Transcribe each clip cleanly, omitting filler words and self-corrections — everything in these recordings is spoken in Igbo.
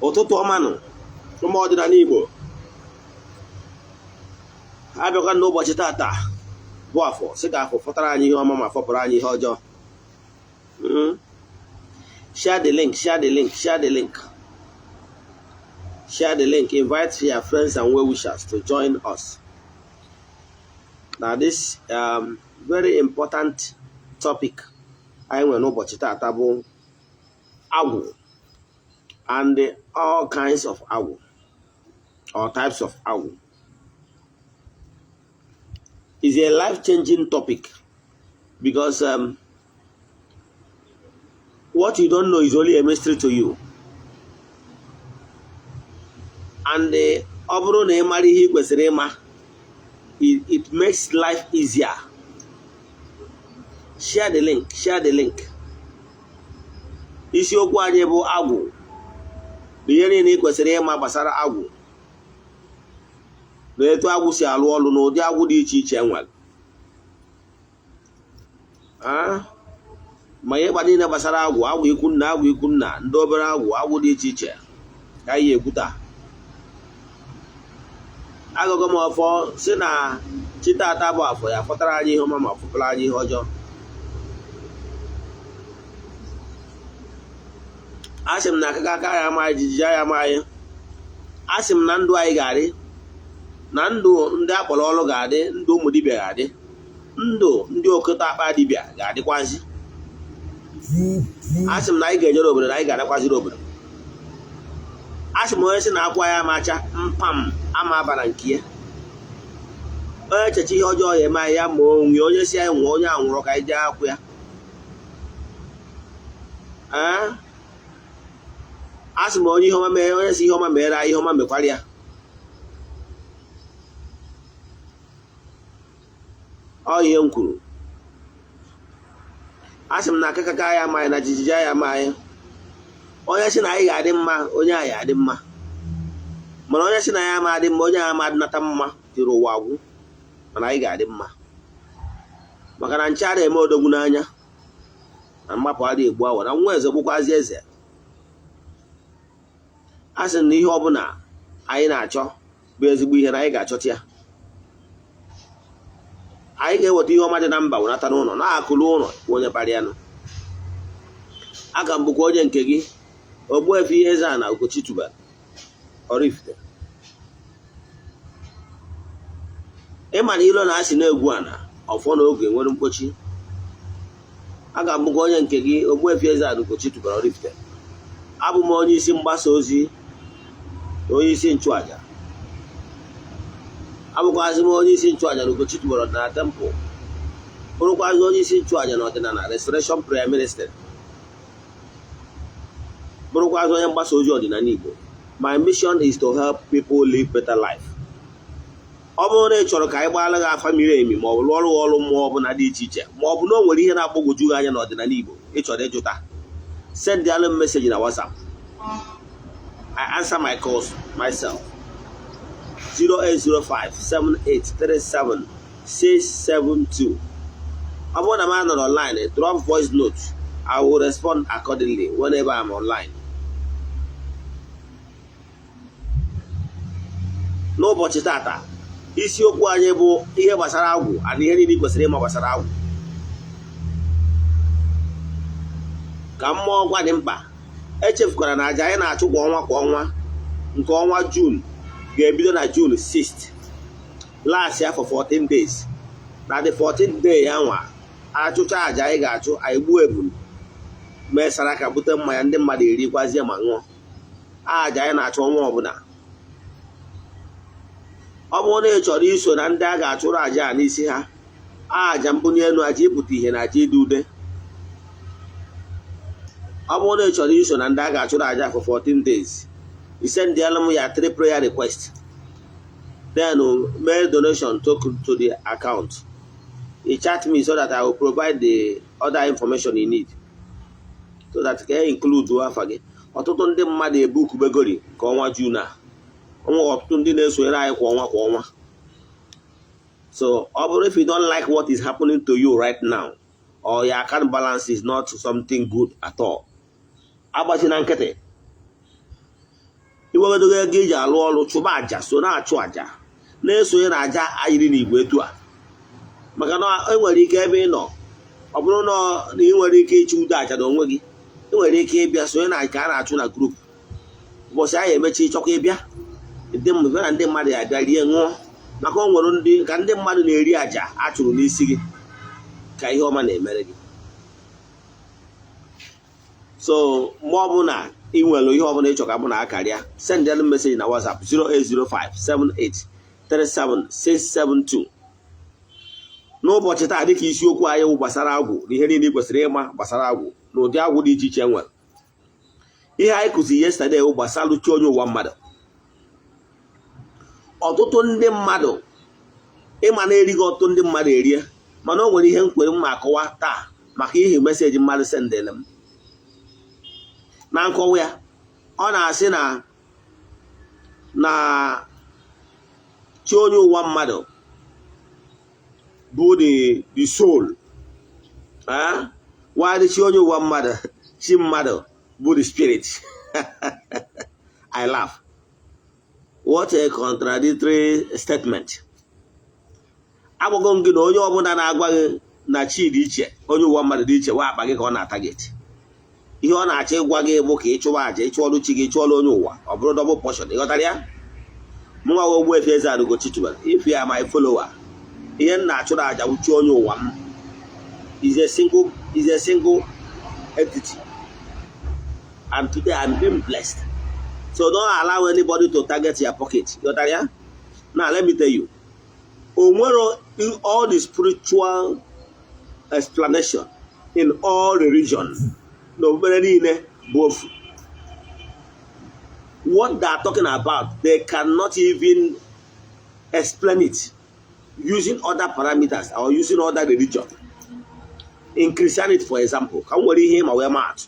Ụtụtụ ọma nụ, ụmụ ọdịnala Igbo. Abịakwa n'ụbọchị tata bụ Afọ, sị ka Afọ fọtara anyị ihe ọma ma fọpụrụ anyị ihe ọjọọ. Share the link, share the link, share the link, share the link. Invite your friends and well-wishers to join us. Na this very important topic anyị nwere n'ụbọchị tata bụ agwụ and all kinds of agwụ or types of agwụ is a life-changing topic because what you don't know is only a mystery to you. And ọ bụrụ na ị mara ihe ị kwesịrị ịma, it makes life easier. Share the link, share the link. Isiokwu anyị bụ agwụ na ihe niile ị kwesịrị ịma gbasara agwụ na etu agwụ si alụ ọrụ na ụdị agwụ dị iche iche enwere, ma ihe gba niile gbasara agwụ, agwụ ikwu nna, agwụ ikwu nna, ndị obere agwụ, agwụ dị iche iche ka anyị ekwu taa. Agụgụ m ọfọ si na chi tata bụ Afọ ya fọtara anyị ihe ọma ma fọpụrụ anyị ihe ọjọọ. Asị m na akaka aka ya ama anyị, jijiji ya ama anyị. Asị m na ndụ anyị ga-adị, na ndụ ndị akpọrọ ọrụ ga-adị, ndụ ụmụ dibịa ga-adị, ndụ ndị okota akpa dibịa ga-adịkwazị. Asị m na anyị ga-ejere obodo, na anyị ga-adakwaziri obodo. Asị m onye sị na akwa ya amacha mpam ama aba na nke ya, onye echeche ihe ọjọọ ya eme anyị ya ma onwe onye si anyị nwụọ, onye anwụrụ ka anyị jee akwụ ya. Ee, asị m onye ihe ọma mere, onye si ihe ọma mere anyị, ihe ọma mekwara ya. Ọ ihe m kwuru. Asị m na akakaka ya ama anyị, na jijiji ya ama anyị. Onye sị na anyị ga-adị mma, onye anyị adị mma, mana onye sị na ya ama adị mma, onye ama adịnata mma tiri ụwa agwụ. Mana anyị ga-adị mma, maka na nche ara eme odogwu n'anya, na mgbapụ adịghị egbu awa, na nwa eze gbukwazi eze. A sị na ihe ọbụla anyị na-achọ bụ ezigbo ihe na anyị ga-achọta ya. Anyị ga-eweta ihe ọma dị na mba wenata n'ụlọ, na-akụrụ ụlọ onye kparịanụ. Aga m bụkwa onye nke gị, Ogbuefi Eze-Ana Ugochi tubelu Oraifite. Ịma na ilo na-asị na-egwu ana ọfọ na oge nwere mkpochi. Aga m bụkwa onye nke gị, Ogbuefi Eze-Ana Ugochi tubelu Oraifite. Abụ m onye isi mgbasa ozi na onye isi nchụaja. Abụkwazị m onye isi nchụaja na Ugochi tubelu Ọdịnala Temple, bụrụkwazị onye isi nchụaja na Ọdịnala Restoration Prayer Ministry, bụrụkwazị onye mgbasa ozi ọdịnala Igbo. My mission is to help people live better life. Ọ bụrụ na ị chọrọ ka anyị gbaara gị afa miri emi ma ọ bụ lụọrụ gị ọrụ mmụọ ọbụla dị iche iche, ma ọ bụ na o nwere ihe na-agbagwoju gị anya n'ọdịnala Igbo ị chọrọ ịjụta, send alụ m message na WhatsApp. I answer my calls myself. 08057837672. Ọ bụrụ na m anọrọ online, drop voice note. I will respond accordingly whenever I'm online. N'ụbọchị tata, isiokwu anyị bụ ihe gbasara agwụ and ihe niile ị kwesịrị ịma gbasara agwụ. Ka mmụọ gwa dị mkpa. Echefukwara na aja anyị na-achụ kwa ọnwa kwa ọnwa nke ọnwa June ga-ebido na June 6th, last ya for 14 days. Na the 14th day ya nwa achụcha aja anyị ga-achụ, anyị gbuo ebulu, mee saraka, bute mmanya, ndị mmadụ erikwazie ma ṅụọ. Aja anyị na-achụ ọnwa ọbụla. Ọ bụrụ na ị chọrọ iso na ndị a ga-achụrụ aja a n'isi ha, aja mbunye elu, aja ịpụta ihe na aja ịdị ude, ọ bụrụ na ị chọrọ iso na ndị a ga-achụrụ aja for 14 days, i sendịala m ya three prayer request, then make donation to the account. You chat me so that I will provide the other information you need, so that ka e include afa gị. Ọtụtụ ndị mmadụ ebukubegori nke ọnwa June a. Onwe ọtụtụ ndị na-esonyere anyị kwa ọnwa kwa ọnwa. So ọ bụrụ if you don't like what is happening to you right now, or your account balance is not something good at all, agbachina nkịtị. Iwegodogo ego iji alụ ọrụ, chụba àjà, so na-achụ àjà, na-esonye na àjà ayiri n'igwe etu a, maka na enwere ike ebe ị nọ, ọ bụrụ na ị nwere ike ịchụ udo àjà na onwe gị, ị nwere ike ịbịa sonye na nke a na-achụ na group. Ụbọchị ahụ emechi, ịchọkwa ịbịa ndị mmadụ na ndị mmadụ ya abịa rie ṅụọ, maka o nwere ndị ka ndị mmadụ na-eri àjà a chụrụ n'isi gị ka ihe ọma na-emere gị. So mgbe ọbụla ị nwere ihe ọbụla ịchọ ka mụ na akarịa, send them message na WhatsApp 08057837672. N'ụbọchị taa, dịka isiokwu anyị wụ gbasara agwụ na ihe niile ị kwesịrị ịma gbasara agwụ na ụdị agwụ dị iche iche nwere, ihe anyị kụziri yesterday wụ gbasara chi onye ụwa mmadụ. Ọtụtụ ndị mmadụ ịma na-erighị, ọtụtụ ndị mmadụ erie, mana o nwere ihe nkwere mma akọwa taa maka ihe message mmadụ sendịrị m. Na nkọwa ya, ọ na-asị na chi onye ụwa mmadụ bụ the soul, while chi onye ụwa mmadụ, chi mmadụ bụ the spirit. I laugh. What a contradictory statement! Agwago m gị na onye ọbụla na-agwa gị na chi dị iche, onye ụwa mmadụ dị iche, wa akpa gị ka ọ na-atarget. Ihe ọ na-achọ ịgwa gị bụ ka ị chụwa àjà, ịchụọlụ chi gị, chụọlụ onye ụwa, ọ bụrụ double portion. Ịghọtara ya? Mụnwa nwa Ogbuefi Eze-Ana Ugochi tubelu, if you are my follower, ihe m na-achụrụ àjà wuchi onye ụwa m is a single entity, and today I'm being blessed, so don't allow anybody to target your pocket. Ịghọtara ya? Now let me tell you, o nwere all the spiritual explanation in all religion na okpukpere niile bụ ofu. What they are talking about, they cannot even explain it using other parameters or using other religion. In Christianity, for example, ka m nwere ihe ma wee maatụ,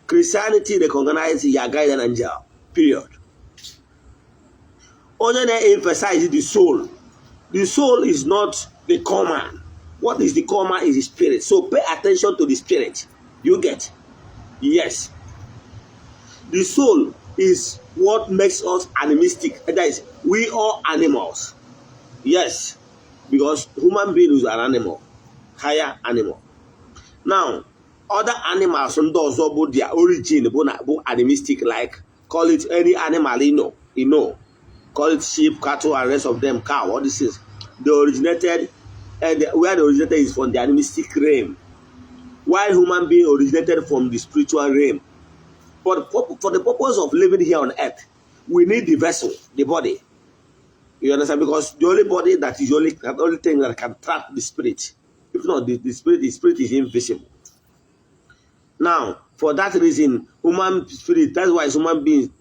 Christianity recognize your guardian angel, period. Onye na-emphasize the soul, the soul is not the common. What is the common is the spirit, so pay attention to the spirit. You get? Yes, the soul is what makes us animistic. That is, we are animals. Yes, because human being is an animal, higher animal. Now, other animals ndị ọzọ bụ their origin bụ na bụ animistic, like call it any animal you know, call it sheep, cattle and rest of them, cow, all these things, they originated and where they originated is from the animistic realm, while human being originated from the spiritual realm. But for the purpose of living here on earth, we need the vessel, the body. You understand? Because the only body that is the only thing that can trap the spirit. If not, the spirit is invisible. Now, for that reason, human spirit, that's why human being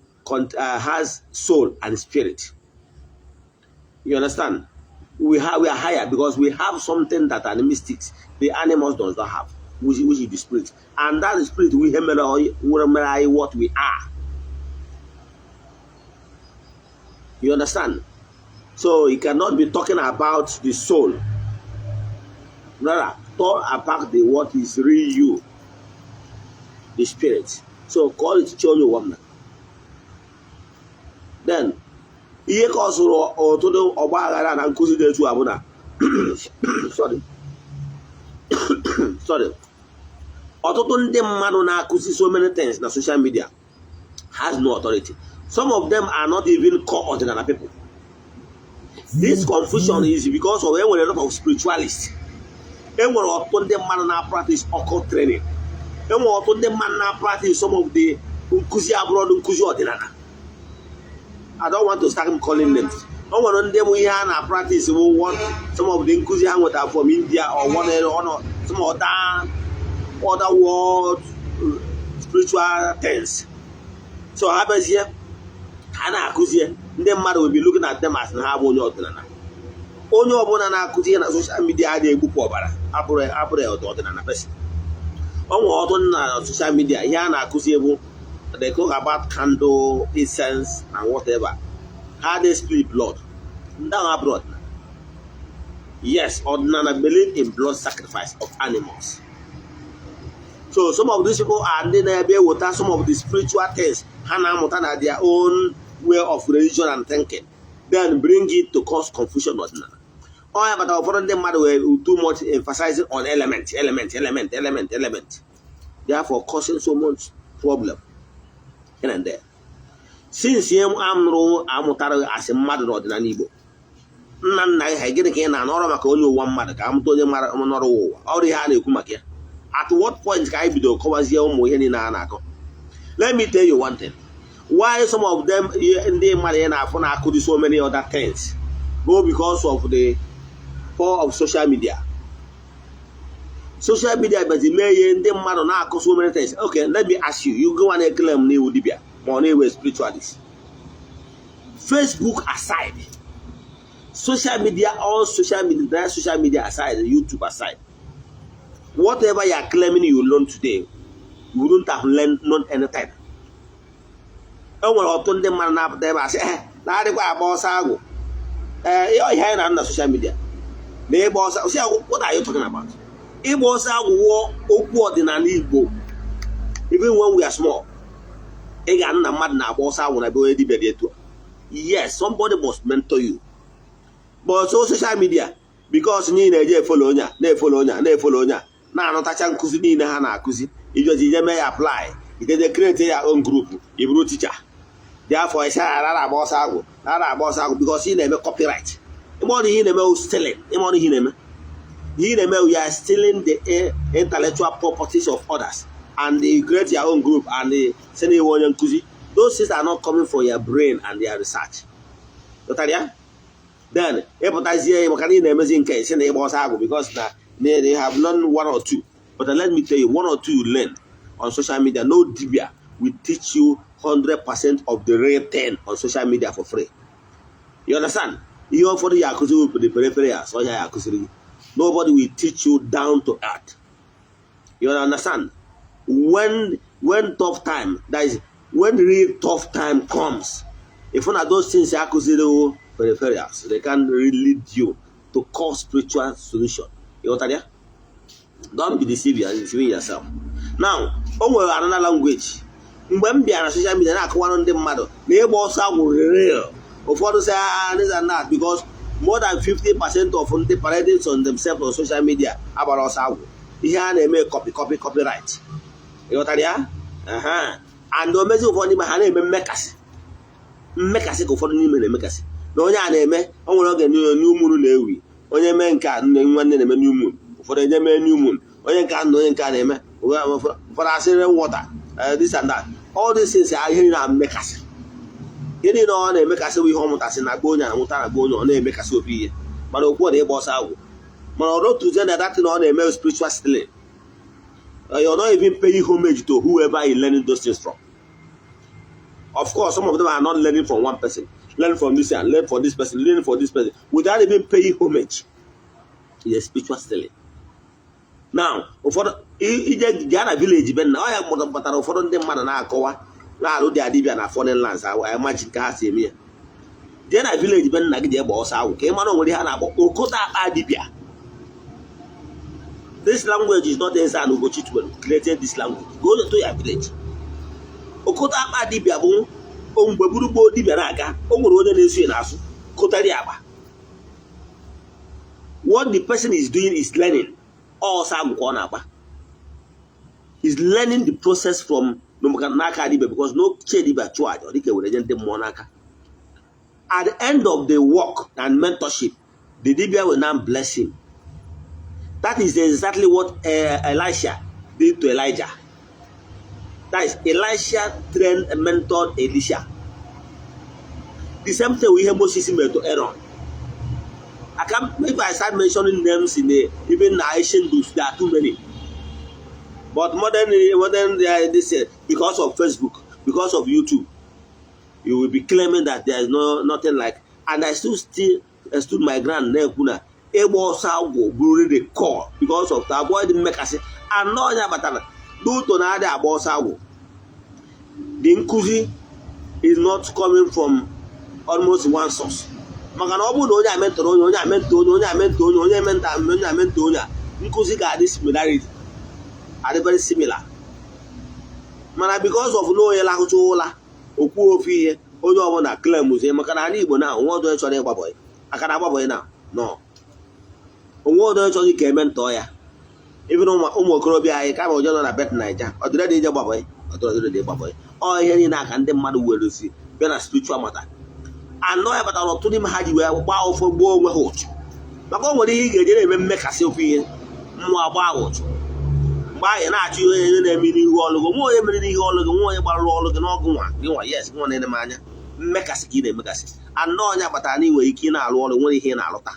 has soul and spirit. You understand? We are higher because we have something that animistics, the animals does not have, which is the spirit. And that spirit we have what we are. You understand? So you cannot be talking about the soul. Rather, talk about the what is real you, the spirit. So call it chi onye ụwa. Then, ihe ka ọ sụrụ ọtụtụ ọgba aghara na nkụzi dị etu a bụ na, sorry, sorry, ọtụtụ ndị mmadụ na-akụzi so many things na social media has no authority. Some of them are not even core ọdịnala people. This confusion is because of enwere a lot of spiritualists, enwere ọtụtụ ndị mmadụ na-practice occult training, enwere ọtụtụ ndị mmadụ na-practice some of the nkụzi abroad, nkụzi ọdịnala. I don't want to start calling names. O nwere ndị bụ ihe a na-practice bụ what some of the nkụzi ha nwetara from India or one or some other world spiritual things. So ha bịazie, ha na-akụzie, ndị mmadụ will be looking at them as na ha bụ onye ọdịnala. Onye ọbụla na-akụzi ihe na social media adịghị egbupụ ọbara abụrụ ọdịnala person. O nwere ọtụtụ na social media, ihe a na-akụzi bụ they talk about candle, incense and whatever. Ha dey spill blood. Ndị ahụ abụrụ ọdịnala. Yes, ọdịnala believe in blood sacrifice of animals. So some of these people are ndị na-ebe eweta some of the spiritual things ha na-amụta na their own way of religion and thinking, then bring it to cause confusion n'ọdịnala. Ọ ya kpatara ụfọdụ ndị mmadụ were too much emphasizing on element, element, element, element, element, therefore causing so much problem here and there. Since ihe amụrụ amụtara asị mmadụ n'ọdịnala Igbo, nna nna gị ha, gịnị ka ị na-anọrọ maka onye ụwa mmadụ ka amụta onye mara nọrọ ụwa ọrụ ihe a na-ekwu maka ya? At what point ka anyị bidoro kọwazie ụmụ ihe niile a na-akọ? Let me tell you one thing: why some of them, ndị mmadụ ya na-afụ na-akụzi so many other things, go because of the power of social media. Social media bịazi mee ihe ndị mmadụ na-akụ so many things. Okay, let me ask you, you go and claim na-ewu dibia ma ọ na-ewe spiritualist. Facebook aside, social media, all social media, social media aside, YouTube aside, whatever you are claiming you learn today, you wouldn't have learned known anything. E nwere ọtụtụ ndị mmadụ na-apụta ebe a sị na-adịkwa agba ọsọ agwụ. Ee, ihe anyị na-anụ na social media na ịgba ọsọ si agwụ. What are you talking about? Ịgba ọsọ agwụ wụọ okwu ọdịnala Igbo. Even when we are small, ị ga-anụ na mmadụ na-agba ọsọ agwụ na be onye dibịa dị etu a. Yes, somebody must mentor you, but so social media, because niile na-eje efollow onye a, na-efollow onye a, na-efollow onye a, na-anụtacha nkụzi niile ha na-akụzi, ijozi ije mee ya apply, iteje create ya own group, ị bụrụ teacher. Therefore isi ara agba ọsọ agwụ, nara agba ọsọ agwụ, because ị na-eme copyright. Ịma ọrụ ihe ị na-eme, stealing. Ịma ọrụ ihe ị na-eme, ihe ị na-eme, you are stealing the intellectual properties of others, and you create your own group and sị na iwe onye nkụzi. Those things are not coming from your brain and their research. Ghọtara ya? Then ịpụtazie maka na ị na-emezi nke isi na ịgba ọsọ agwụ, because na they have learned one or two. But let me tell you, one or two you learn on social media, no dibia will teach you 100% of the real thing on social media for free. You understand? Ihe ụfọdụ ya akụziri the periphery ya so ya akụziri gị. Nobody will teach you down to earth. You understand? When tough time, that is, when real tough time comes, if one of those things akụziri peripherals, they can really lead you to cause spiritual solution. You ghọtara ya? Don't be deceiving, deceiving yourself. Now, o nwere another language. Mgbe m bịara na social media na-akọwara ndị mmadụ na ịgba ọsọ agwụ real, ụfọdụ say, "Ah, this and that," because more than 50% of ndị parading on themselves on social media agbara ọsọ agwụ. Ihe a na-eme, copy, copy, copyright. Ịghọtara ya? And omezi ụfọdụ n'ime ha na-eme mmekasị mmekasị, ka ụfọdụ n'ime na-emekasị na onye a na-eme. O nwere oge new moon na-ewi, onye mee nke a, nne nwanne na-eme new moon, ụfọdụ eje mee new moon, onye nke a na onye nke a na-eme, ụfọdụ asị rain water, this and that. All these things are ihe na-emekasị. Ihe niile ọ na-emekasị bụ ihe ọ mụtasị na agba onye amụta na agba onye ọ na-emekasị ofu ihe. Mana okwu na ịgba ọsọ agwụ, mana ọ otuzie na that thing ọ na-eme, spiritual stealing. You're not even paying homage to whoever you learning those things from. Of course, some of them are not learning from one person. Learn from this and learn from this person, learn from this person, without even paying homage. It's a spiritual stealing. Now, ụfọdụ ije gaa na village be nna ọ ya kpatara ụfọdụ ndị mmadụ na-akọwa na-alụ dị adịbịa na foreign lands, imagine ka ha si eme ya. Jee na village be nna gị, jee gbaa ọsọ agwụ ka ị mara onwere ihe a na-akpọ okoto akpa dibịa. This language is not Eze and Ugochi created this language. Go to your village. Okoto akpa dibịa bụ mgbe gburugburu dibịa na-aga, o nwere onye na-eso ya n'azụ kotari akpa. What the person is doing is learning. Ọsọ agwụ ka ọ na-agba. Is learning the process from n'aka dibịa, because no che dibịa chụọ aja ọ dịka were nye ndị mmụọ n'aka. At the end of the work and mentorship, the dibia will now bless him. That is exactly what Elisha did to Elijah. That is, Elisha trained and mentored Elisha. The same thing we hear Moses made to Aaron. I can't, if I start mentioning names in the even the ancient books, there are too many. But modern, this because of Facebook, because of YouTube, you will be claiming that there is no nothing like. And I still stood my ground na-ekwu na ịgba ọsọ agwụ bụrụ the core because of to avoid mmekasị anọ onye kpatara n'uto na-adị agba ọsọ agwụ. The nkuzi is not coming from almost one source, maka na ọ bụrụ na onye amentọrọ onye, onye amentọ onye, onye amentọ onye, onye ementa onye amentọ onye a, nkụzi ga-adị similarity. Are very similar, mana because of na onye lahụcha ụla okwu ofu ihe, onye ọbụla claim zie, maka na ala Igbo na onwe ọdụ onye chọrọ ịgba boy, aka na agba boy na no onwe ọdụ onye chọrọ ike eme ntọ ya. Even ụmụ okorobịa anyị, kama onye nọ na Bet Naija, ọ dịrị dị ije gba boy, ọ dịrị dị ịgba boy. Ọ ihe niile aka ndị mmadụ were si bịa na spiritual matter anọ ya kpatara ọtụtụ n'ime ha ji wee gbaa ofe, gbuo onwe ha ụchụ, maka o nwere ihe ị ga-eje na-eme mmekasị ofu ihe, mmụọ agba ụchụ. Mgbe ahụ na-achọ ihe onye na-eme n'ihu ọlụ gị, nwa onye mere n'ihu ọlụ gị, nwa onye gbarụrụ ọlụ gị n'ọgụ, nwa gị nwa, yes, nwa na-ene m anya, mmekasị ka ị na-emekasị anọ. Onye kpatara na ị nwere ike ị na-alụ ọrụ, nwere ihe ị na-alụta,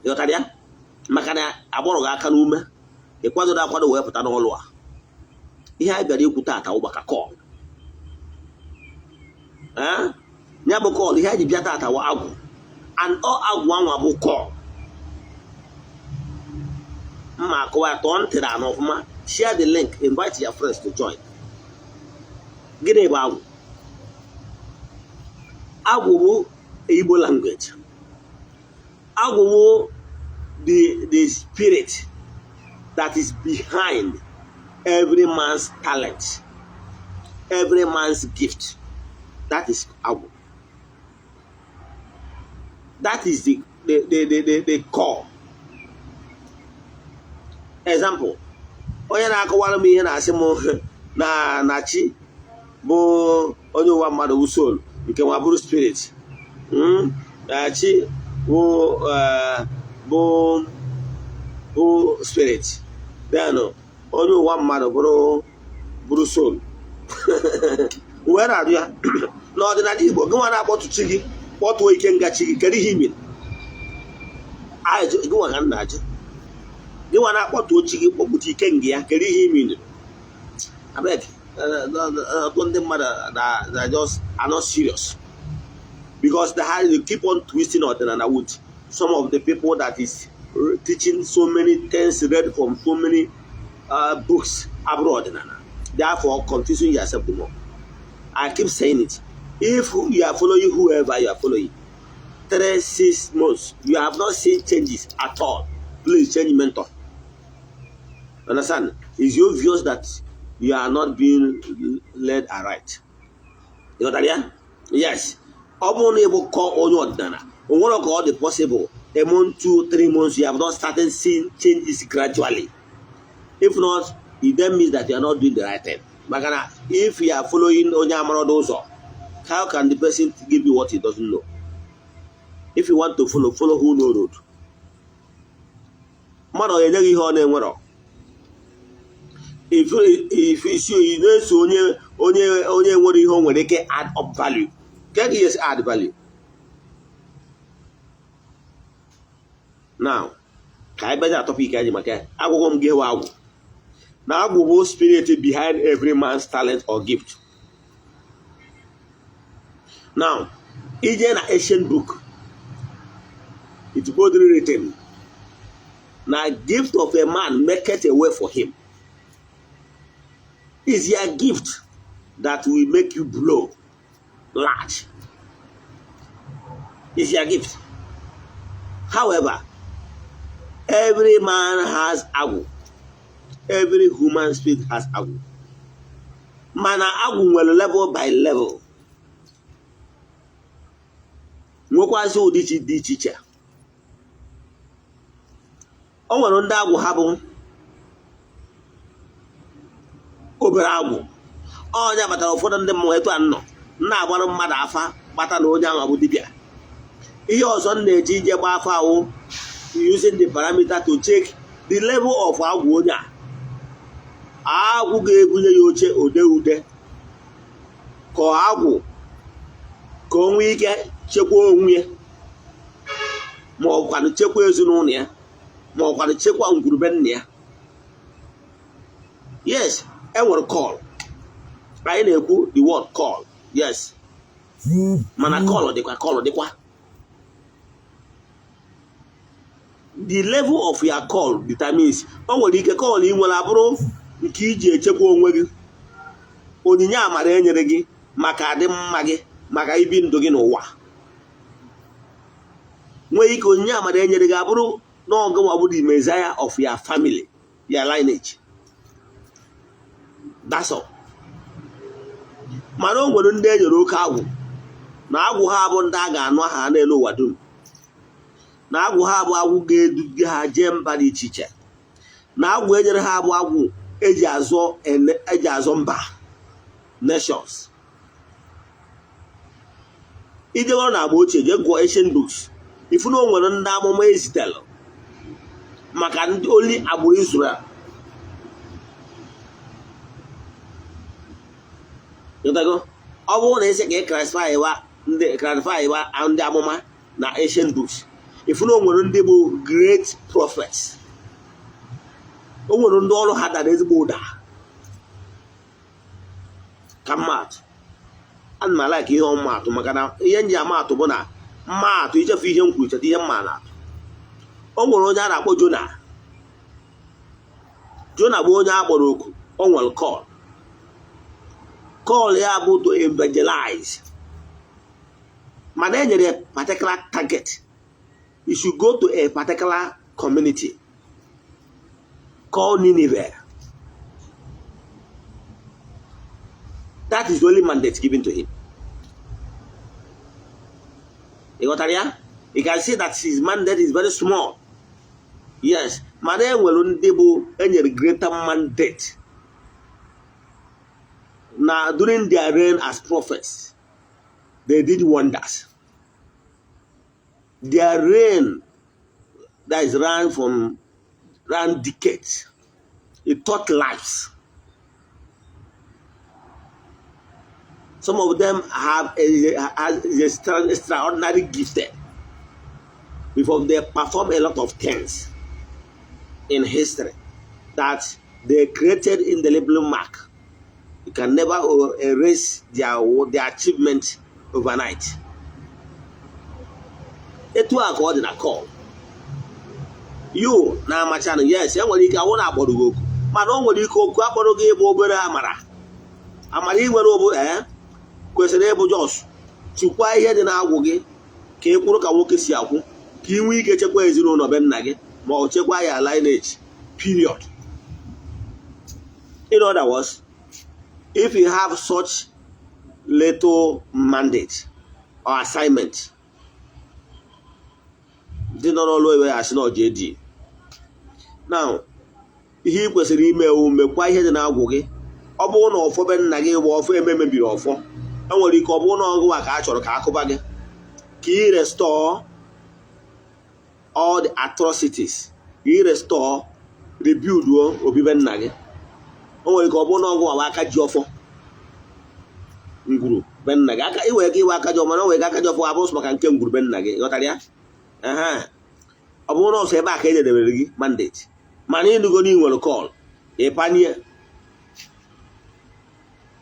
ịghọtara ya? Maka na agbọrọ gị aka n'ume, ị kwadodo akwado wee pụta n'ọlụ a. Ihe anyị bịara ikwu taata wụ maka call ya bụ call. Ihe anyị ji bịa taata wụ agwụ, and ọ agwụ anwa bụ call. Mma akọwa ya, tọọ ntị na anụ ọfụma. Share the link, invite your friends to join. Gịnị bụ agwụ? Agwụ bụ Igbo language. Agwụ bụ the spirit that is behind every man's talent, every man's gift. That is agwụ. That is the core. Example, onye na-akọwara m ihe na-asị m na chi bụ onye ụwa mmadụ bụ soul, nke nwa bụrụ spirit. Na chi bụ spirit, then onye ụwa mmadụ bụrụ soul. Wee na-ajụ ya, n'ọdịnala Igbo, gị nwa na-akpọtụ chi gị, kpọtụo ike nga chi gị, kedu ihe i mere? Gị nwa ka m na-ajụ, gị nwa na-akpọtụ chi gị, kpọpụta ike nga ya, kedu ihe i mere? Abeg, ọtụtụ ndị mmadụ na just are not serious because they have to keep on twisting ọdịnala with some of the people that is teaching so many things read from so many books abụrụ ọdịnala, therefore confusing yourself the more. I keep saying it: if you are following whoever you are following, 3, 6 months, you have not seen changes at all, please change mentor. Understand? It's obvious that you are not being led aright. You got that? Yeah? Yes. Ọ bụrụ na ị bụ kọ onye ọdịnala, o nwere ka ọ dị possible, a month, 2, 3 months, you have not started seeing changes gradually. If not, it then means that you are not doing the right thing. Maka na if you are following onye amarodo ụzọ, how can the person give you what he doesn't know? If you want to follow, follow who know road. Mmadụ ọ ga-enye gị ihe ọ na-enwerọ? If isi ị na-eso onye nwere ihe o nwere ike add up value, ka ka esi add value? Now, ka anyị bịaja topic anyị, maka agwụgwọ m gị ewe agwụ na agwụ bụ spirit behind every man's talent or gift. Now, ije na ancient book, it boldly written na gift of a man maketh a way for him. Is your gift that will make you blow large. Is your gift. However, every man has agwụ. Every human spirit has agwụ. Mana agwụ nwere level by level. Nwekwazị ụdị chi dị iche iche. O nwere ndị agwụ ha bụ obere agwụ. Onye kpatara ụfọdụ ndị mmụọ etu a nọ na-agbara mmadụ afa gbata na onye ahụ bụ dibịa. Ihe ọzọ m na-eji ije gba afa awụ using the parameter to check the level of agwụ onye a. Agwụ ga-ebunye ya oche ode ude, ka agwụ ka o nwee ike chekwaa onwe ya, ma ọ kwanụ chekwaa ezinụlọ ya, ma ọ kwanụ chekwaa ngwurube nna ya. Yes, enwere call. Anyị na-ekwu the word call, yes, mana call dịkwa, call dịkwa. The level of your call determines. O nwere ike call ị nwere abụrụ nke iji echekwa onwe gị, onyinye amara enyere gị maka adịmma gị, maka ibi ndụ gị n'ụwa. Nwee ike onyinye amara enyere gị abụrụ na ọgụnwa bụ the messiah of your family, your lineage. That's all. Mana o nwere ndị e nyere oke agwụ, na agwụ ha bụ ndị a ga-anụ aha ha n'elu ụwa dum, na agwụ ha bụ agwụ ga-eduga ha jee mba dị iche iche, na agwụ enyere ha bụ agwụ eji azọ mba, nations. Ije na agba ochie, jee gụọ ancient books, ifu na o nwere ndị amụma ezitelụ maka ndị oli agbụrụ Israel. Ịghọtago? Ọ bụrụ na ị sị ka ị clarify wa ndị amụma na ancient books, ifu na o nwere ndị bụ great prophets, o nwere ndị ọrụ ha dara ezigbo ụda. Ka mmatụ, ana m a-like ihe ọmụmatụ, maka na ihe nji amatụ bụ na mmatụ ichefu ihe m kwuru, cheta ihe mma na-atụ. O nwere onye a na-akpọ Jona. Jona bụ onye a kpọrọ oku. O nwere call ya bụ to evangelize, mana e nyere particular target: you should go to a particular community called Nineveh. That is the only mandate given to him. Ị ghọtara ya? You can see that his mandate is very small. Yes, mana e nwere ndị bụ enyere greater mandate na during their reign as prophets, they did wonders. Their reign, that is, ran decades. It taught lives. Some of them have a extraordinary gifted before they perform a lot of things in history that they created indelible mark. You can never erase their achievement overnight. Etu a ka ọ dị na call you na-amachanụ. Yes, e nwere ike awụ na akpọrọ gị oku, mana o nwere ike oku akpọrọ gị ịbụ obere amara. Amara ị nwere obu ee kwesịrị ịbụ just chịkwaa ihe dị na-agwụ gị, ka ị kwụrụ ka nwoke si akwụ, ka ị nwee ike chekwa ezinụlọ be nna gị, ma ọ chekwa ya lineage, period. In other words, if you have such little mandate or assignment, ndị nọ n'ọlụ ewe asị na ọja edi now, ihe ị kwesịrị ime ewu mekwa ihe dị na-agwụ gị. Ọ bụrụ na ọfọ be nna gị bụ ọfọ eme mebiri ọfọ, enwere ike ọ bụrụ na ọgụwa ka a chọrọ ka akụba gị, ka ị restore all the atrocities, ka ị restore, rebuild obibe nna gị. O nwere ike ọ bụrụ na ọgụwa bụ aka ji ọfọ ngwuru be nna gị, aka iwere ike iwe aka ji ọfọ, mana o nwere ike aka ji ọfọ abụrụ maka nke ngwuru be nna gị. Ghọtara ya? Ehe, ọ bụrụ na ọsọ ebe a ka e jedebere gị mandate, mana ịnụgo na ị nwere call, ịpanye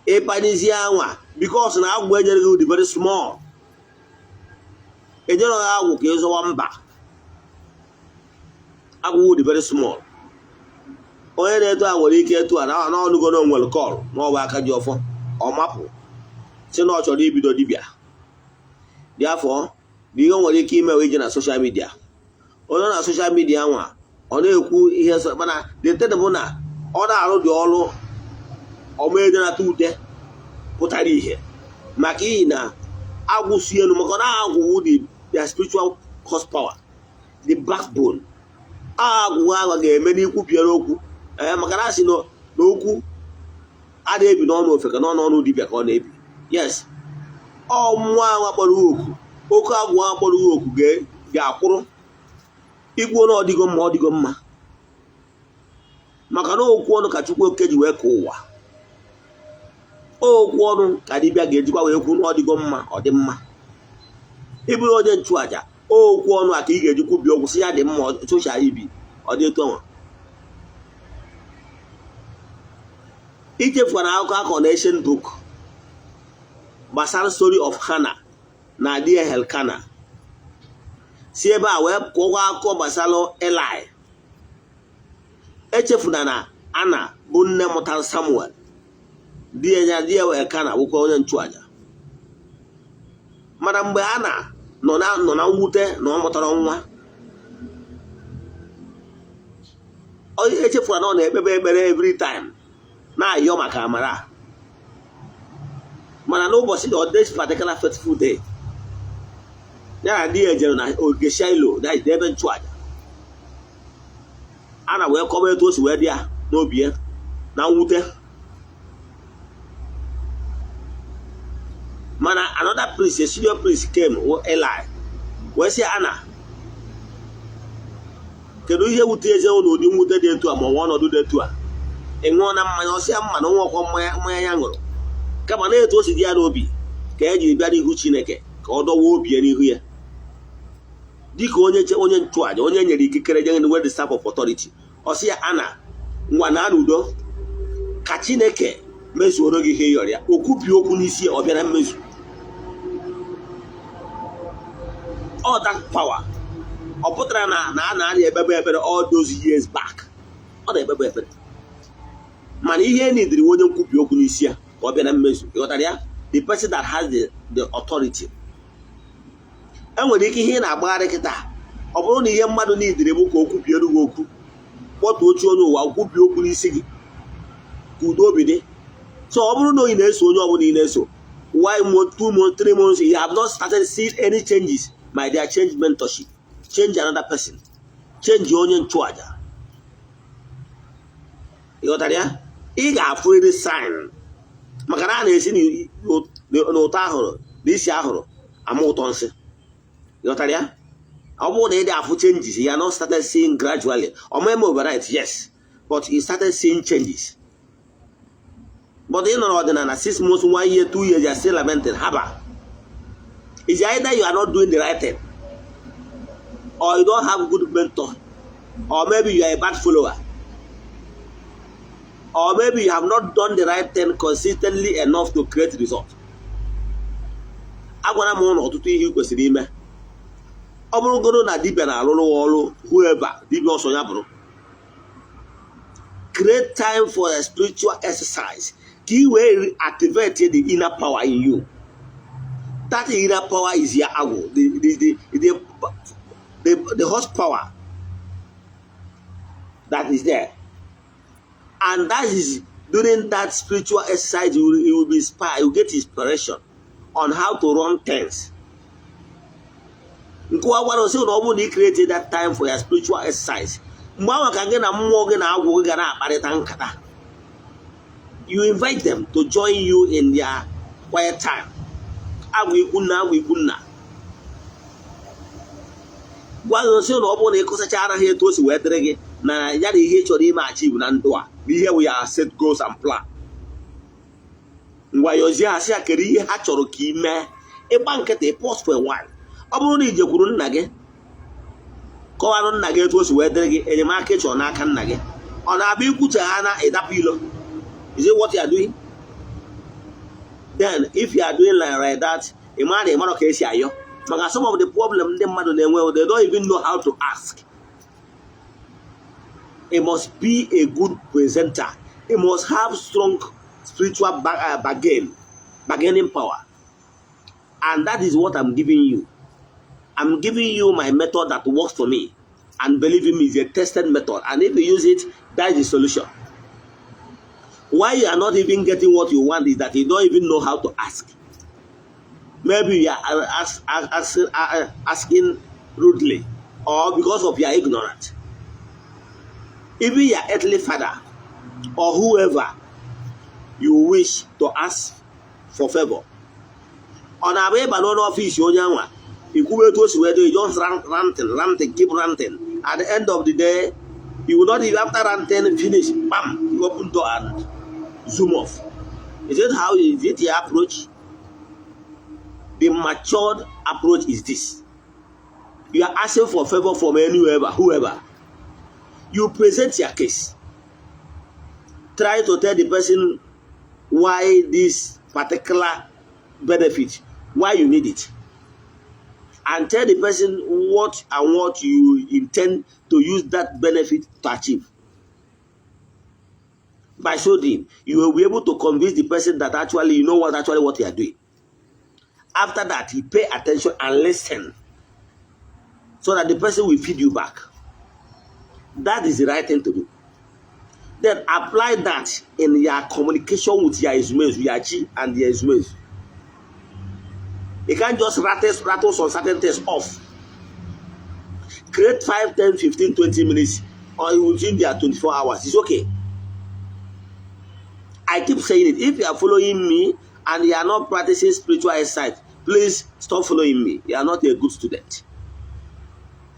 ịpanyezie anwa, because na agwụ enyere gị dị very small. Enyere gị agwụ ka ịzọwa mba, agwụ dị very small. Onye na-eto a nwere ike etu a na ọnụgo na o nwere call ma ọ bụ aka ji ọfọ, ọ mapụ si na ọ chọrọ ibido dibịa dị afọ na ihe o nwere ike ime ije na social media. Onye na social media nwa, ọ na-ekwu ihe, mana the thing bụ na ọ na-arụ dị ọrụ ọma ute pụtara ihe, maka ihi na agwụsi elu, maka na agwụwụ the spiritual horsepower, the backbone. Agwụ ahụ ga-eme n'ikwu biara okwu ee, maka na asị na okwu a na-ebi n'ọnụ ofe ka n'ọnụ ọnụ dibịa ka ọ na-ebi. Yes, ọ mmụọ ahụ akpọrọ oku, oke agwụ ahụ kpọrọ oku ga-akwụrụ ikwuo na ọdịgo mma, ọdịgo mma, maka na okwu ọnụ ka Chukwu Oke ji wee ka ụwa. Okwu ọnụ ka dibịa ga-ejikwa wee kwu na ọdịgo mma, ọ dị mma. Ịbụrụ onye nchụaja, okwu ọnụ a ka ị ga-eji kwubi okwu sị ya dị mma, socha ibi ọ dị etu ọnwa. Ichefukwana akụkọ akọ na ancient book gbasara story of Hannah na di ya Elkana, si ebe a wee kọwa akụkọ gbasara Eli. Echefuna na Anna bụ nne mụtara Samuel, di ya Elkana bụkwa onye nchụaja. Mana mgbe Anna nọ na mwute na ọ mụtara nwa, echefuna na ọ na-ekpebe ekpere every time. Na-ayọ maka amara a. Mana n'ụbọchị, on this particular fateful day, ya na di ya jere na ogige Shiloh, that is ebe nchụaja a na wee kọba etu o si wee dị ya n'obi ya na mwute. Mana another priest, a senior priest came, wụ Eli, wee sị Ana, kedu ihe wute eze ụlọ ụdị mwute dị etu a, ma ọ bụ ọnọdụ dị etu a? Ị ṅụọ na mmanya? Ọsị ya mma na nwekwa mmanya, mmanya ya ṅụrụ, kama na etu o si dị ya n'obi ka e jiri bịa n'ihu Chineke ka ọ dọwa obi ya n'ihu ya, dịka onye nchụaja, onye nyere ikikere je with the staff of authority. Ọ sị ya, Ana, ngwa na n'udo, ka Chineke mezuoro gị ihe ịyọrọ ya. Okwu bi okwu n'isi ya, ọ bịara mmezu. All that power, ọ pụtara na a na-arịa ekpebe ekpere all those years back, ọ na-ekpebe ekpere, mana ihe nidiri onye nkwubi okwu n'isi ya ka ọ bịa na mmezu. Ịghọtara ya? The person that has the authority. Enwere ike ihe ị na-agbagharị kịta, ọ bụrụ na ihe mmadụ nidiri bụ ka o kwubiere gị okwu, kpọtuo oche onye ụwa kwubie okwu n'isi gị ka udo obi dị. So ọ bụrụ na onye na-eso, onye ọbụla ị na-eso, 1 month, 2 months, 3 months, you have not started seeing any changes, my dear, change mentorship, change another person, change onye nchụaja. Ịghọtara ya? Ị ga-afụrịrị sign, maka na a na-esi n'ụtọ ahụrụ na isi ahụrụ ama ụtọ nsị. Ịghọtara ya? Ọ bụrụ na ị dị afụ changes, you are not started seeing gradually, ọ ma overnight, yes, but you started seeing changes. But ị nọ n'ọdịnala 6 months, one year, 2 years, you are still lamenting. Haba, is either you are not doing the right thing, or you don't have good mentor, or maybe you are a bad follower, or maybe you have not done the right thing consistently enough to create result. Agwara m ụlọ ọtụtụ ihe ị kwesịrị ime. Ọ bụrụgoro na dibịa na-arụrụ ọrụ, whoever dibịa ọsọ ya bụrụ, create time for a spiritual exercise ka ị wee activate the inner power in you. That inner power is your agwụ, the horsepower that is there, and that is during that spiritual exercise you will be inspired, you will get inspiration on how to run things. Nkụwa gwara osi na ọ bụrụ na ị create that time for your spiritual exercise, mgbe ahụ ka gị na mmụọ gị na agwụ gị ga na-akparịta nkata. You invite them to join you in their quiet time. Agwụ ikwu nna, agwụ ikwu nna, gwa gị osi na ọ bụrụ na ị kụsachara ha etu o si wee dịrị gị na ya na ihe ị chọrọ ime achieve na ndụ a, na ihe bụ ya set goals and plan. Ngwa, yozie ha, sị ya kedu ihe ha chọrọ ka ị mee. Ịgba nkịtị, pause for a while. Ọ bụrụ na ijekwuru nna gị, kọwarụ nna gị etu o si wee dịrị gị, enyemaka ị chọrọ n'aka nna gị, ọ na-abịa ikwuche ha na ịdapụ ilo. Is it what you are doing? Then if you are doing like that, ị mara na ị mara ka esi ayọ, maka some of the problem ndị mmadụ na-enwe, they don't even know how to ask. It must be a good presenter. It must have strong spiritual bargaining power, and that is what I'm giving you. I'm giving you my method that works for me, and believe me, it's a tested method, and if you use it, that is the solution. Why you are not even getting what you want is that you don't even know how to ask. Maybe you are asking rudely, or because of your ignorance. Even your earthly father or whoever you wish to ask for favor, ọ na-abụ ịba n'ọnụ ọfịs onye anwa, ikwube etu o si wee do, just ranting, ranting, keep ranting. At the end of the day, you will not even, after ranting finish, bam, you open door and zoom off. Is it how, is it your approach? The matured approach is this: you are asking for favor from anywhere, whoever, you present your case, try to tell the person why this particular benefit, why you need it, and tell the person what and what you intend to use that benefit to achieve. By so doing, you will be able to convince the person that actually you know what actually what you are doing. After that, you pay attention and listen so that the person will feed you back. That is the right thing to do. Then apply that in your communication with your ezumezu, your chi and your ezumezu. You can't just rattle some certain things off. Create 5, 10, 15, 20 minutes or within their 24 hours. It's okay. I keep saying it. If you are following me and you are not practicing spiritual insight, please stop following me. You are not a good student.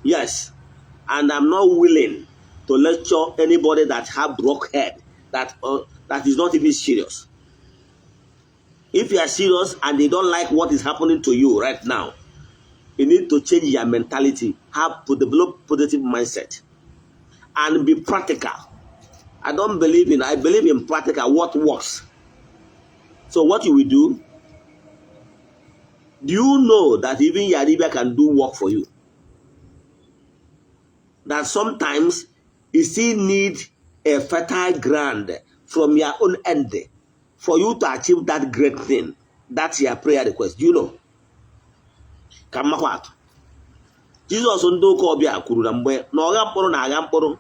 Yes. And I'm not willing to lecture anybody that have broke head, that is not even serious. If you are serious and they don't like what is happening to you right now, you need to change your mentality, have to develop positive mindset, and be practical. I don't believe in, I believe in practical, what works. So what you will do, do you know that even your dibia can do work for you? That sometimes you still need a fertile ground from your own end for you to achieve that great thing. That's your prayer request. Do you know? Ka mmakwa atụ. Jizọs ndị ụka ọbịa kwuru na mgbe na ọgha mkpụrụ na-agha mkpụrụ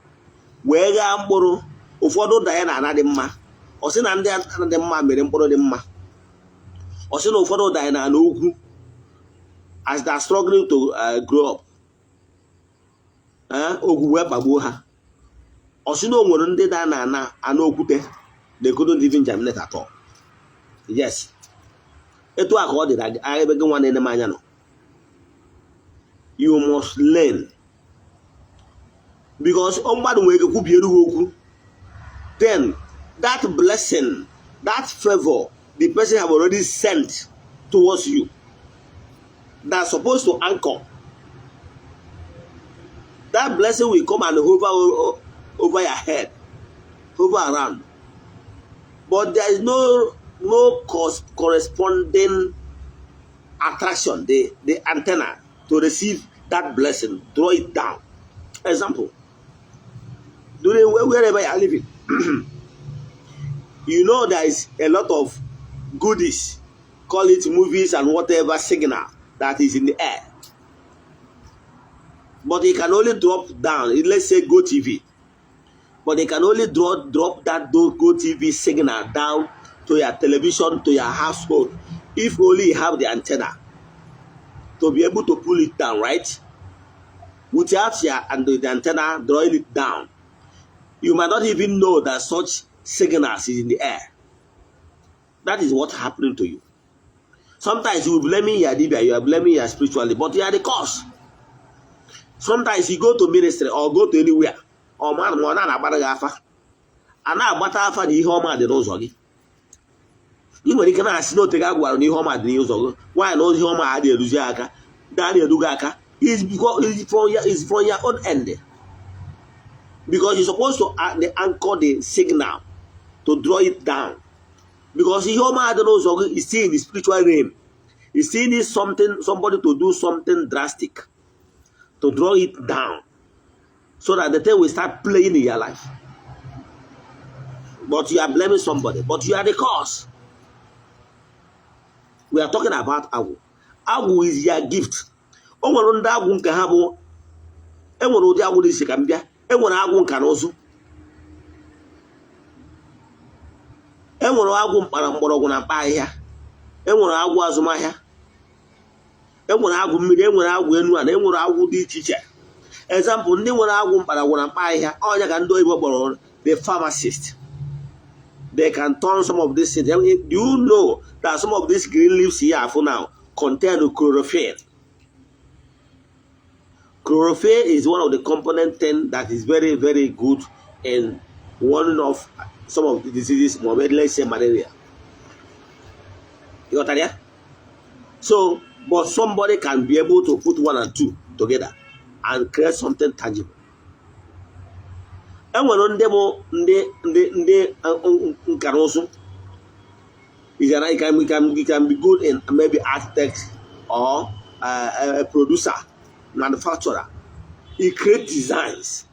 wee ghaa mkpụrụ, ụfọdụ da ya na ana dị mma. Ọ sị na ndị ana dị mma mere mkpụrụ dị mma. Ọ sị na ụfọdụ da ya na ana ugwu, as they are struggling to grow up, ogwu wee kpagbuo ha. Ọ sị na o nwere ndị da na ana ana okwute, they couldn't even germinate at all. Yes, etu a ka ọ dị na ebe gị nwa na-ene m anya nọ. You must learn, because ọ mmadụ nwere ike kwubiere ha okwu, then that blessing, that favor the person have already sent towards you that's supposed to anchor that blessing, will come and hover over your head, hover around, but there is no corresponding attraction, the antenna to receive that blessing, draw it down. Example, during wherever you are living, you know there is a lot of goodies, call it movies and whatever, signal that is in the air, but it can only drop down, let's say Go TV, but they can only drop that Go TV signal down to your television, to your household, if only you have the antenna to be able to pull it down, right? Without your and the antenna drawing it down, you might not even know that such signals is in the air. That is what happening to you. Sometimes you will blaming your dibia, you are blaming your spirituality, but you are the cause. Sometimes you go to ministry or go to anywhere, or man ma ọ na-agbara gị afa, a na-agbata afa na ihe ọma dị n'ụzọ gị. Ị nwere ike na-asị na ote gị agwara na ihe ọma dị n'ụzọ gị, nwaanyị na ihe ọma adịghị eruzi aka, na erughị aka, is because is from your own end, because you're supposed to anchor the signal to draw it down, because ihe ọma dị n'ụzọ gị is still in the spiritual realm. You still need something, somebody to do something drastic to draw it down so that the thing will start playing in your life. But you are blaming somebody, but you are the cause. We are talking about agwụ. Agwụ is your gift. O nwere ndị agwụ nke ha bụ, enwere ụdị agwụ dị iche. Ka m bịa, enwere agwụ nka na ụzụ, enwere agwụ mkpara mgbọrọgwụ na mkpa ahịhịa, enwere agwụ azụmahịa, enwere agwụ mmiri, enwere agwụ enu ala, enwere agwụ dị iche iche. Example, ndị nwere agwụ mkparagwụ na mkpa ahịhịa, ọnya ka ndị oyibo kpọrọ the pharmacist. They can turn some of these things. Do you know that some of these green leaves here for now contain chlorophyll? Chlorophyll is one of the component thing that is very, very good in one of some of the diseases, more, let's say malaria. You got that, yeah? So, but somebody can be able to put one and two together and create something tangible. Enwere ndị bụ ndị nka na ụzụ. You can be good in maybe architect or a producer, manufacturer. He create designs.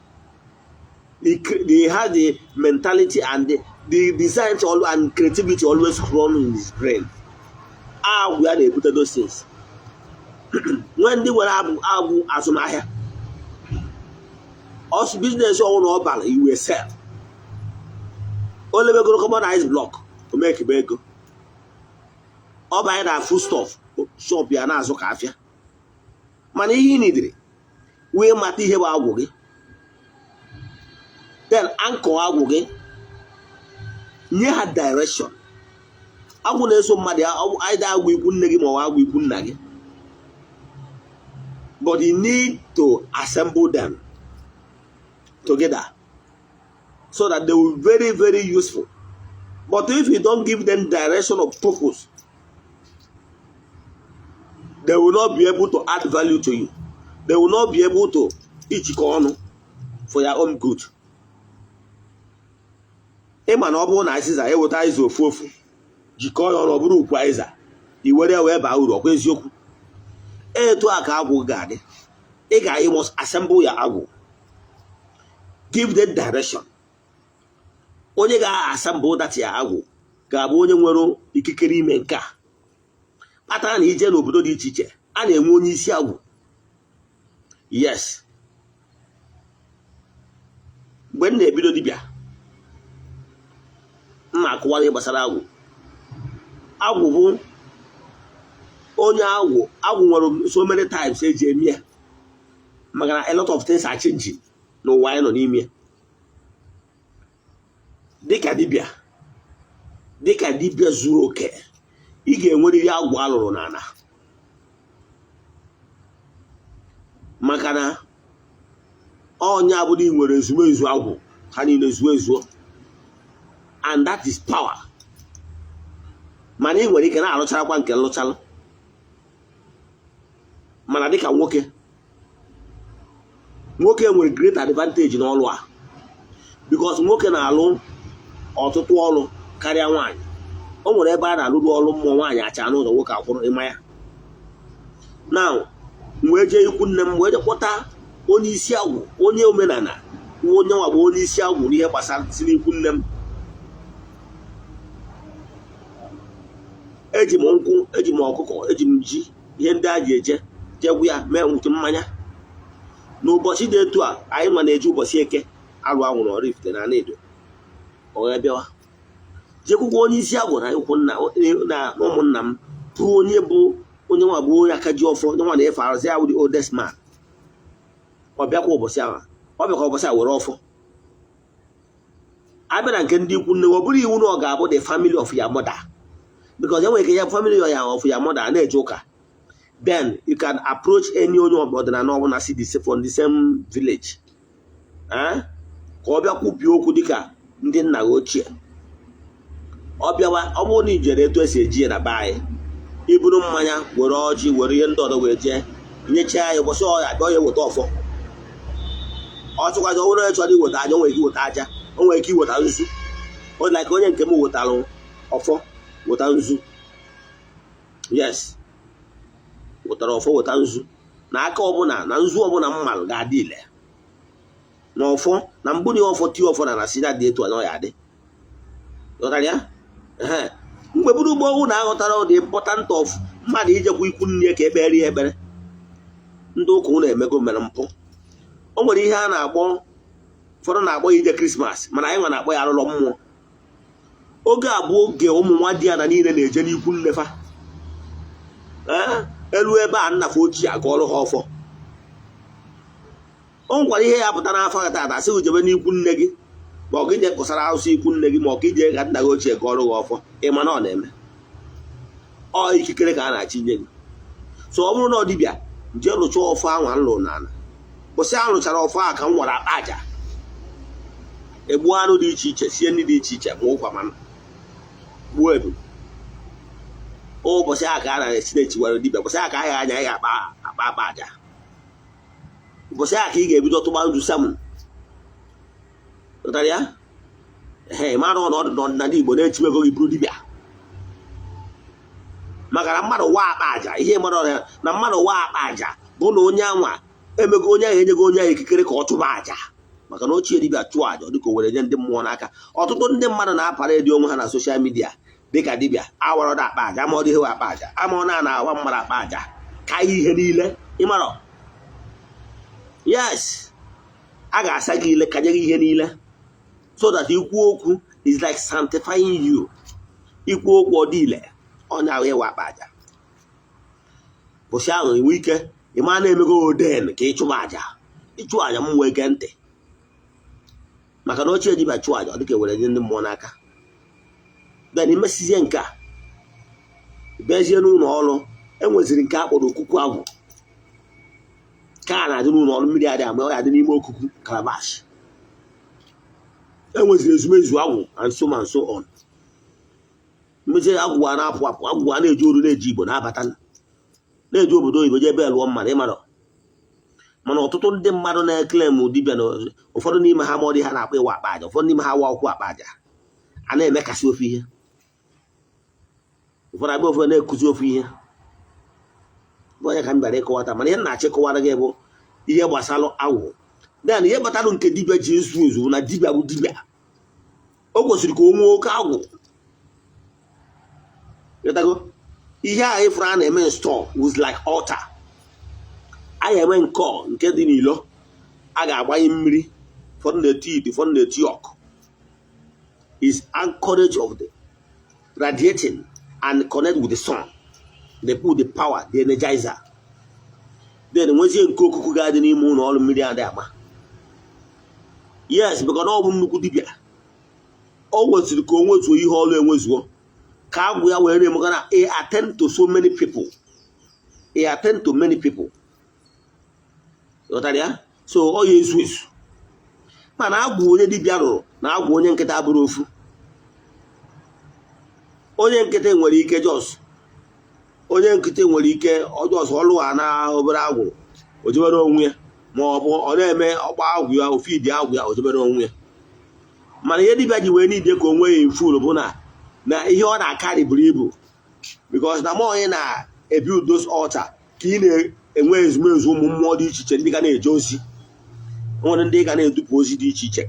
He has the mentality and the designs all and creativity always run in his brain. Agwụ ya na-ebute those things. Nwee ndị nwere agwụ azụmahịa, ọsụ business ọnwụ na ọ bara iwe sell. O lebegoro common ice block, o mekibe ego. Ọ banye na foodstuff shop ya, na-azụ ka afịa. Mana ihe ị nidiri wee mata ihe bụ agwụ gị, then ankọ agwụ gị, nye ha direction. Agwụ na-eso mmadụ ya, either agwụ ikwu nne gị ma ọ bụ agwụ ikwu nna gị, but you need to assemble them together so that they will be very, very useful. But if you don't give them direction of purpose, they will not be able to add value to you. They will not be able to ijikọ ọnụ for your own good. Ịma na ọ bụrụ na azịza eweta azịza ofu ofu, jikọọ ya ọnụ, ọ bụrụ ukwu azịza, i were ya wee baa uru. Ọkwa eziokwu? Etu a ka agwụ ga-adị. Ị ga, you must assemble your agwụ, give them direction. Onye ga-assemble that ya agwụ ga-abụ onye nwere ikikere ime nke a kpatara na ije n'obodo dị iche iche, a na-enwe onye isi agwụ. Yes, mgbe m na-ebido dibịa, m na-akụwara ihe gbasara agwụ. Agwụ bụ onye agwụ. Agwụ nwere so many types eji eme ya, maka na a lot of things are changing n'ụwa anyị nọ n'ime ya. Dịka dibịa zuru oke, ị ga-enwerịrị agwụ alụrụ n'ala, maka na onye abụrụ ị nwere ezumezu agwụ ha niile zuo ezuo, and that is power. Mana ị nwere ike na-arụcharakwa nke nlụchalụ. Mana dịka nwoke, nwoke nwere great advantage n'ọlụ a, because nwoke na-alụ ọtụtụ ọrụ karịa nwaanyị. O nwere ebe a na-alụrụ ọrụ mmụọ, nwaanyị acha n'ụzọ, nwoke akwụrụ ịma ya. Now, m wee jee ikwu nne m, wee jee kpọta onye isi agwụ, onye omenala, onye nwa bụ onye isi agwụ n'ihe gbasara si n'ikwu nne m. Eji m nkwụ, eji m ọkụkọ, eji m ji, ihe ndị a ji eje jegwu ya mee nwute mmanya. N'ụbọchị dị etu a, anyị ma na-eji ụbọchị Eke alụ anwụrụ Oraifite na Anaedo. O wee bịawa, jekwukwa onye isi agwụ na ikwu nna na ụmụnna m, bụ onye bụ onye nwa bụ onye aka ji ọfọ, onye nwa na-efe arụsị ya, the oldest man. Ọ bịakwa ụbọchị ahụ, ọ bịakwa ụbọchị a were ọfọ. Abịa na nke ndị ikwu nne, ọ bụrụ iwu na ọ ga-abụ the family of your mother, because enwere ike ya family of your mother na-eje ụka, then you can approach any onye ọdịnala ọbụla si the from the same village, ka ọ bịa kwupie okwu dịka ndị nna gị ochie. Ọ bịawa, ọ bụrụ na ijere etu esi eji ya na be anyị, iburu mmanya, were ọjị, were ihe ndị ọzọ wee jee nyechaa ya. Ụbọchị ọ ya abịa, ọ ya eweta ọfọ. Ọ chụkwazi, ọ bụrụ onye chọrọ iweta aja, o nwere ike iweta aja, o nwere ike iweta nzu. O like onye nke m wetara ọfọ, weta nzu. Yes, wetara ọfọ, weta nzu, na aka ọbụla na nzu ọbụla m malụ ga-adị ile na ọfọ na mbụ na ọfọ tie ọfọ na si na dị etu a na ọ ya adị. Ghọtara ya? Ehe. Mgbe buru ugbo ọnwụ na aghọtara the important of mmadụ ijekwa ikwu nne ka ekpere ya ekpere. Ndị ụka ụlọ emego mere mpụ. O nwere ihe a na-akpọ, ụfọdụ na-akpọ ya ije Christmas, mana anyị nwa na-akpọ ya arụrọ mmụọ. Oge a bụ oge ụmụ nwa di ya na niile na-eje n'ikwu nnefa. Ee, elu ebe a nnafa ochie agụọlụ ha ọfọ. O nwekwara ihe ya pụta n'afọ gị tata, sị jebe n'ikwu nne gị, ma ọ gị je kpụsara arụsị ikwu nne gị, ma ọ ka ije ka nna gị ochie gụọrọ gị ọfọ. Ịma na ọ na-eme ọ ikikere ka a na-achọ inye gị. So ọ bụrụ na ọ dibịa jee lụcha ọfọ ahụ a lụrụ n'ala, kwụsị a lụchara ọfọ a, ka m nwere akpa aja, egbuo anụ dị iche iche, sie nri dị iche iche, ma ụkwa, mana gbuo ebu. Ụbọchị a ka a na-esi na-echiwara dibịa. Ụbọchị a ka anyị anya anyị ga-akpa akpa akpa aja. Ụbọchị a ka ị ga-ebido tụgba nzu sam. Ghọtara ya? Ee, mara na ọdụ n'ọdịnala Igbo na-echiwego gị bụrụ dibịa, maka na mmadụ wa akpa aja, ihe mmadụ na mmadụ wa akpa aja bụ na onye anwa emego, onye ahụ enyego onye ahụ ikikere ka ọ chụba aja, maka na ochie dibịa chụọ aja, ọ dịka o were nye ndị mmụọ n'aka. Ọtụtụ ndị mmadụ na-apara edi onwe ha na social media dịka dibịa awarọdọ akpa aja, ama ọ dịghị akpa aja, ama ọ na awa mmadụ akpa aja ka ihe niile ịmarọ. Yes, a ga-asa gị ile, kanye gị ihe niile, so that ikwu okwu It's like sanctifying you. Ikwu okwu ọ dị ile, onye ahụ ịwa akpa aja. Bụsị ahụ inwe ike ịma na-emego oden ka ịchụba aja, ịchụ aja mmụọ ege ntị, maka na ochie dibịa chụọ aja, ọ dịka ewere nye ndị mmụọ n'aka. Then imesizie nke a, bịazie n'ụlọ ọrụ, enweziri nke a kpọrọ okuku agwụ, ka a na-adị n'ụlọ ọrụ, mmiri adị ama, ọ ya adị n'ime okuku calabash. Enweziri ezumezu agwụ and so and so on. Mmezie agwụ a na-apụ apụ, agwụ a na-eji oru, na-eji Igbo na-abata, na-eji obodo oyibo jee ebe lụọ mmadụ. Ịmara mana ọtụtụ ndị mmadụ na-eclaim dibịa na ụfọdụ n'ime ha ma ọ dị ha na-akpọ ịwa akpa aja, ụfọdụ n'ime ha awa ọkwụ akpa aja, a na-emekasị ofe ihe, ụfọdụ abịa ofe na-ekuzi ofe ihe bụ onye ka m bịara ịkọwata. Mana ihe m na-achọ ịkọwara gị bụ ihe gbasara agwụ. Then ihe kpatara nke dibịa ji ezu ezu bụ na dibịa bụ dibịa, o kwesịrị ka o nwee oke agwụ. Ịghọtago? Ihe a ịfụrụ a na-eme install was like altar. A ga-eme nkọ nke dị n'ilo, a ga-agbanye mmiri, ụfọdụ na-eti ite, ụfọdụ na-eti ọkụ, is anchorage of the radiating and connect with the sun. They put the power, the energizer. Then nwezie nke okuku ga-adị n'ime ụlọ ọrụ, mmiri adị ama. Yes, because na ọ bụ nnukwu dibịa, o nwesịrị ka o nwezuo ihe ọrụ enwezuo ka agwụ ya wee na-emeka na he attend to so many people, he attend to many people. Ghọtara ya? So ọ ya ezu ezu. Mana agwụ onye dibịa rụrụ na agwụ onye nkịta abụrụ ofu. Onye nkịtị nwere ike just, onye nkịtị nwere ike ọjọs ọlụ ha na obere agwụ, o jebere onwe ya, ma ọ bụ ọ na-eme ọkpa agwụ ya, ofu idi agwụ ya, o jebere onwe ya. Mana ihe dibịa ji wee n'ide ka onwe ya infulu bụ na ihe ọ na-akarị buru ibu, because na ma onye na-ebuild those altar ka ị na-enwe ezumezu ụmụ mmụọ dị iche iche, ndị ga na-eje ozi, nwere ndị ga na-edupụ ozi dị iche iche.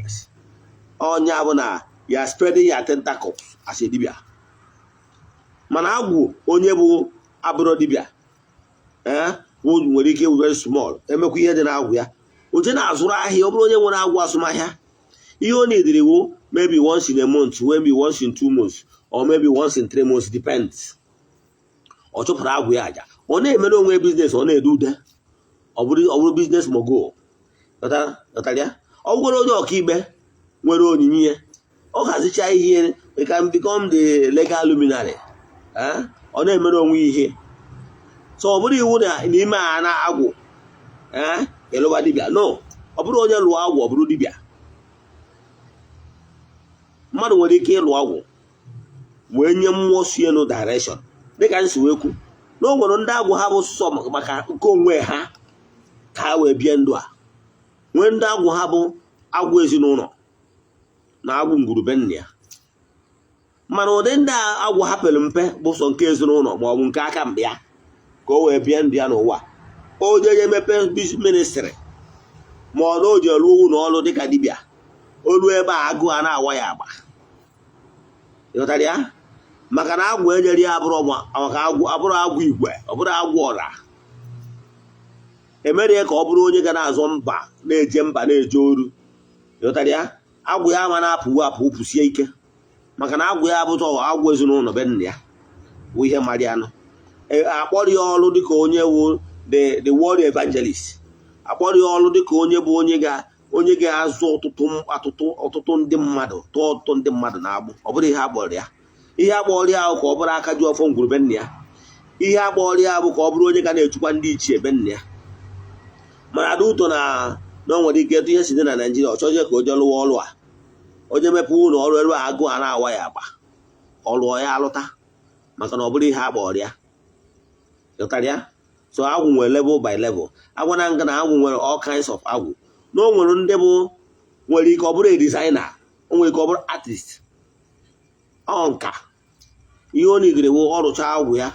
Onye bụ na ya spreading ya tentacles as a dibịa. Mana agwụ onye bụ abụrụ dibịa, ee, nwere ike ịbụ very small. Emekwa ihe dị n'agwụ ya, oje na-azụrụ ahịa. Ọ bụrụ onye nwere agwụ azụmahịa, ihe ọ na-ediri wụ maybe once in a month, maybe once in 2 months, or maybe once in 3 months, depends. Ọ chụpụrụ agwụ ya aja, ọ na-emere onwe business, ọ na-ede ude, ọ bụrụ business mogul. Ghọtara ya? Ọ bụgoro onye ọkaikpe nwere onyinye ya, ọ hazicha ihe, he can become the legal luminary. Ọ na-emere onwe ihe. So ọ bụrụ iwu na n'ime a na agwụ ịlụwa dibịa, no. Ọ bụrụ onye lụọ agwụ, ọ bụrụ dibịa. Mmadụ nwere ike ịlụ agwụ wee nye mmụọ si elu direction, dịka m si wee kwu na o nwere ndị agwụ ha bụ sọ maka nke onwe ha ka ha wee bie ndụ a, nwee ndị agwụ ha bụ agwụ ezinụlọ na agwụ ngwurube nna ya. Mana ụdị ndị agwụ ha pere mpe bụ sọ nke ezinụlọ ma ọ bụ nke aka mkpa ya ka o wee bie ndụ ya n'ụwa. O je emepe ministry, ma ọ na o ji rụọ ụlọ ọrụ dịka dibịa, olu ebe a agụụ a na-awa ya agba. Ịghọtara ya? Maka na agwụ enyere ya abụrụ maka agwụ, abụrụ agwụ igwe, ọ bụrụ agwụ ọra emere ya ka ọ bụrụ onye ga na-azọ mba, na-eje mba, na-eje oru. Ịghọtara ya? Agwụ ya ama na-apụwu apụ, pụsie ike, maka na agwụ ya abụtọ agwụ ezinụlọ be nna ya bụ ihe mara ya nụ. Akpọrọ ya ọrụ dịka onye wụ the world evangelist, akpọrọ ya ọrụ dịka onye bụ onye ga-azụ ọtụtụ ọtụtụ ọtụtụ ndị mmadụ, tụọ ọtụtụ ndị mmadụ na-agbụ. Ọ bụrụ ihe akpọrọ ya, ihe akpọrọ ya ahụ ka ọ bụrụ aka ji ọfọ ngwurube nna ya. Ihe akpọrọ ya bụ ka ọ bụrụ onye ga na-echukwa ndị ichie be nna ya. Mana ada ụtọ na o nwere ike etu ihe si dị na Naijiria, ọ chọzie ka o jee lụwa ọrụ a, onye mepe ụlọ ọrụ elu, agụụ a na-awa ya agba, ọ lụọ ya alụta, maka na ọ bụrụ ihe akpọrọ ya. Ghọtara ya? So agwụ nwere level by level. Agwụ na nga na agwụ nwere all kinds of agwụ. Na o nwere ndị bụ nwere ike ọ bụrụ a designer, o nwere ike ọ bụrụ artist, ọ nka. Ihe ọ nidere bụ ọrụcha agwụ ya,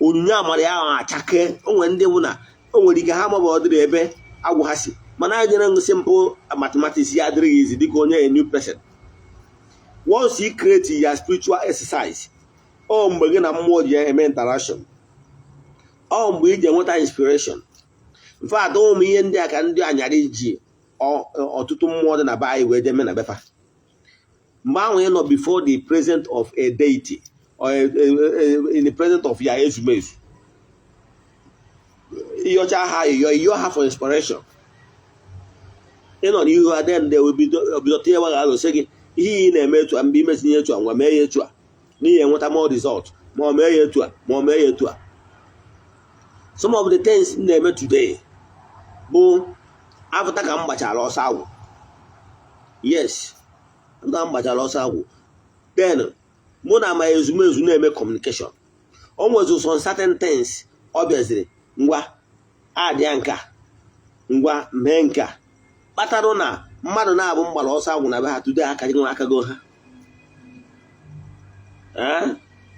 onyinye amara ya ahụ achake. O nwere ndị bụ na o nwere ike ha mabụ ọ dịrị ebe agwụ ha si, mana anyị nyere simple mathematics ya adịrịghị izi dịka onye a new person. Once you create your spiritual exercise, ọ mgbe gị na mmụọ ji eme interaction, ọ mgbe iji enweta inspiration. In fact, ụmụ ihe ndị a ka ndị anyarị ji ọtụtụ mmụọ dị na be anyị wee jee mee na befa. Mgbe ahụ ị nọ before the presence of a deity or in the presence of ya ezumezu, ịyọcha ha ịyọ, ịyọ ha for inspiration, ị nọ n'ihu ha, then they will bido bido tinye gị alụ, sị gị ihe ị na-eme etu a, mgbe imezinye etu a, ngwa mee ya etu a n'ihi enweta more result, ma ọ mee ya etu a, ma ọ mee ya etu a. Some of the things m na-eme today bụ after ka m gbachara ọsọ agwụ. Yes, after m gbachara ọsọ agwụ, then mụ na ma ezumezu na-eme communication. O nwezi some certain things ọ bịaziri, ngwa adịa nka, ngwa mee nka, kpatara na mmadụ na-abụ mgbara ọsọ agwụ na be ha today aka nwe akago ha. Ee,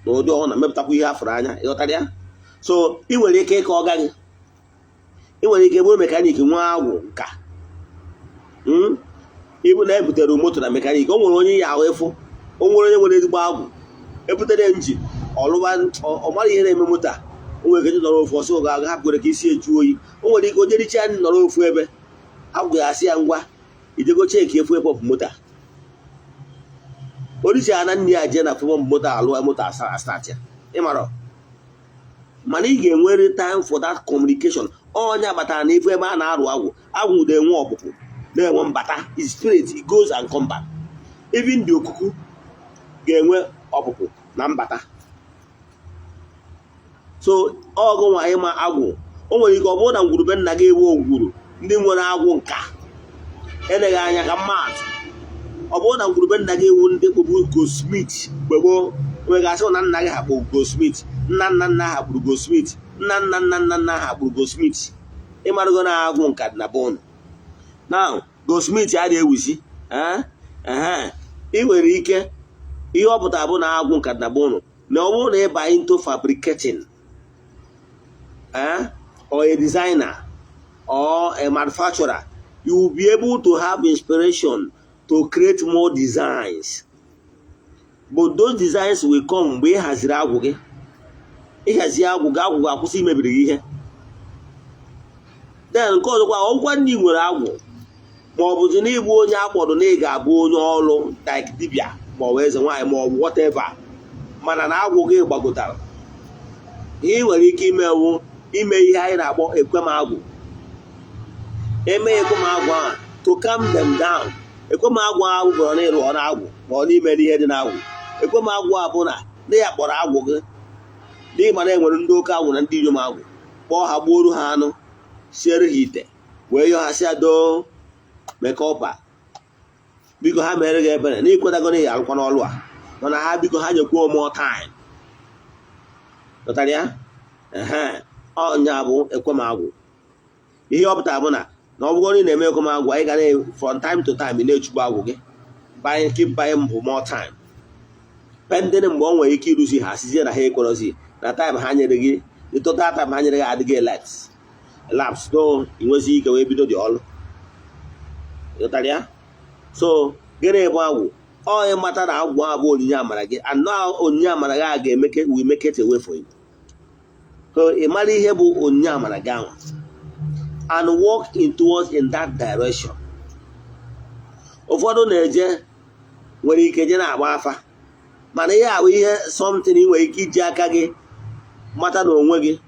na ụdị ọhụụ na mepụtakwa ihe afụrụ anya, ịghọtara ya? So ị nwere ike ịka ọga gị, ị nwere ike bụrụ mechanic, nwee agwụ nka. Ịbụ na ebutere moto na mechanic, o nwere onye ya ahụ ịfụ, o nwere onye nwere ezigbo agwụ, ebutere engine ọlụba, ọ mara ihe na-eme moto a. O nwere ike nọrọ ofu ọsọ ga aga hapụkwere ka isi eju oyi. O nwere ike onye richa nọrọ ofu ebe, agwụ ya asị ya, ngwa, ijego check fuel pump moto a. Oricha na nne ya jee na fuel pump moto, alụọ moto, start ya. Ịmara mana ị ga-enwere time for that communication. Onye batara na ifu ebe a na-arụ agwụ, agwụ na-enwe ọpụpụ, na-enwe mbata. His spirit, it goes and come back. Even the okuku ga-enwe ọpụpụ na mbata. So ọgụ nwa ịma agwụ, o nwere ike ọ bụrụ na ngwurube nna gị ewu ngwuru ndị nwere agwụ nka. Eleghị anya ka mmadụ, ọ bụrụ na ngwurube nna gị ewu ndị kpụbụ goldsmith mgbe gboo, nwegasị na nna gị ha kpụ goldsmith, nna nna nna ha kpụrụ goldsmith, nna nna nna nna nna ha kpụrụ goldsmith, ịmarụgo na agwụ nka dị na bọọlụ. Now goldsmith a na-ewuzi ị nwere ike ihe ọ pụtara bụ na agwụ nka dị na bọọlụ, na ọ bụrụ na ị banye into fabricating or a designer or a manufacturer, you will be able to have inspiration to create more designs, but those designs will come mgbe ị haziri agwụ gị. Ịhazi agwụ gị, agwụ ga-akwụsị imebiri gị ihe. Then nke ọzọkwa, ọgwụkwa ndị nwere agwụ, ma ọ bụzi na ịbụ onye akwado na ị ga-abụ onye ọrụ like dibịa ma ọ bụ eze nwaanyị ma ọ bụ whatever, mana na agwụ gị gbagotara, ihe ị nwere ike imewu ime ihe anyị na-akpọ ekwemagwụ. Eme ekwemagwụ ahụ to calm them down. Ekwemagwụ ahụ bụrụ na ịrụ ọrụ agwụ ma ọ n'ime n'ihe dị n'agwụ. Ekwemagwụ a bụ na ndị ya kpọrọ agwụ gị n'ihi mana e nwere ndị oke agwụ na ndị inyom agwụ, kpọọ ha, gbuoru ha anụ, siere ha ite, wee yọọ ha, si doo mekọpa, biko ha mere gị ebere na ikwetago na ị arụkwa n'ọrụ a, mana ha biko ha nyekwuo more time. Ghọtara ya? Ehe, ọnya bụ ekwemagwụ. Ihe ọ pụtara bụ na ọ bụrụ na ị na-eme ekwemagwụ, anyị ga na from time to time ị na-echukwu agwụ gị, buying, keep buying bụ more time pending. Mgbe ọ nwere ike ịrụzi ha sizie na ha ekwerozi na time ha nyere gị, the total time ha nyere gị adịghị elapse, so ị nwezi ike wee bido dị ọrụ. Ghọtara ya? So gịnị bụ agwụ? Ọ ịmata na agwụ a bụ onyinye amara gị, and na onyinye amara gị a ga-eme will make it a way for you. So ị mara ihe bụ onyinye amara gị ahụ and work in towards in that direction. Ụfọdụ na-eje, nwere ike je na-agba afa, mana ihe a bụ ihe something ị nwere ike iji aka gị mata n'onwe gị.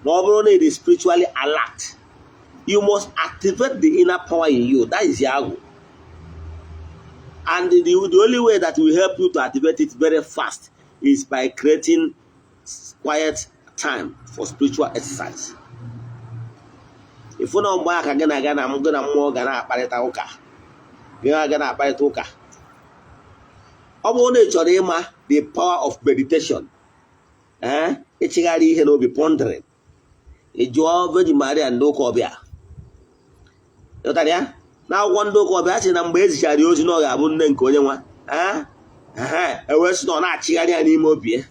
Ma ọ bụrụ na ị dị spiritually alert, you must activate the inner power in you, that is your agwụ. And the only way that will help you to activate it very fast is by creating quiet time for spiritual exercise. Ịfụ na mgbe aka gị na-aga na gị na mmụọ ga na-akparịta ụka, gị na-aga na-akparịta ụka. Ọ bụrụ na ị chọrọ ịma the power of meditation, ee, ịchịgharị ihe n'obi, pondering, ị jụọ Virgin Maria. Ndị ụka ọbịa, ghọtara ya? N'akwụkwọ ndị ụka ọbịa sị na mgbe e zichara ya ozi na ọ ga-abụ nne nke onye nwa, ee, e wee sị na ọ na-achịgharị ya n'ime obi ya.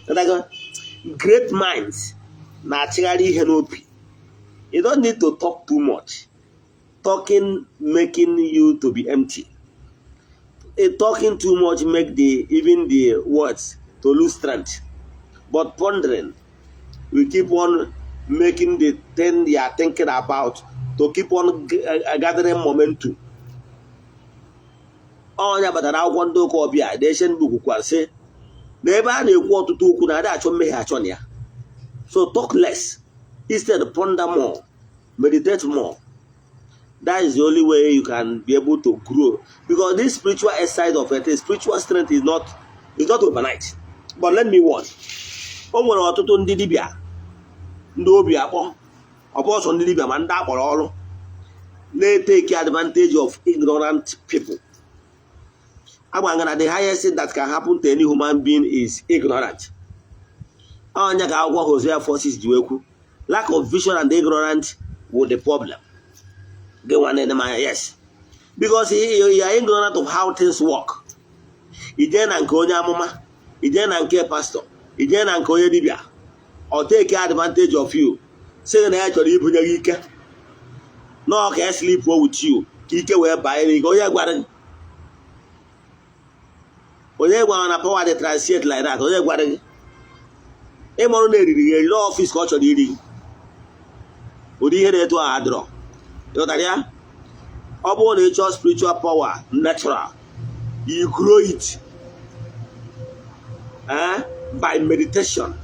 Ghọtago? Great minds na-achịgharị ihe n'obi. You don't need to talk too much. Talking making you to be empty. Talking too much make the even the words to lose strength, but pondering will keep on making the thing you are thinking about to keep on gathering momentum. Ọnya batara akwụkwọ ndị ụka ọbịa, the ancient book, kwara sị na ebe a na-ekwu ọtụtụ okwu na-adị achọ mmehie achọ na ya. So talk less, instead ponder more, meditate more. That is the only way you can be able to grow, because this spiritual side of it, spiritual strength, is not overnight. But let me warn, o nwere ọtụtụ ndị dibịa, ndị obi akpọ, ọ bụ ọsọ ndị dibịa ma ndị akpọrọ ọrụ na-etake advantage of ignorant people. Agba na the highest thing that can happen to any human being is ignorant. Onye ka akwụkwọ Hosea 4:6 ji wee kwu, lack of vision and ignorant with the problem. Gị nwanne m anya, yes, because you are ignorant of how things work. Ijee na nke onye amụma, ijee na nke pastor, ijee na nke onye dibịa, ọ take advantage of you, sị na ya chọrọ ibunye gị ike nọọ ka ya sleep with you ka ike wee banye n'ike. Onye gwara gị? Onye gwara na power dey transient like that? Onye gwara gị? Ịmarụ na eriri gị eriri n'office ka ọ chọrọ iri gị. Ụdị ihe na-etu ahụ adịrọ. Ịghọtara ya? Ọ bụrụ na ị chọọ spiritual power natural, you grow it by meditation.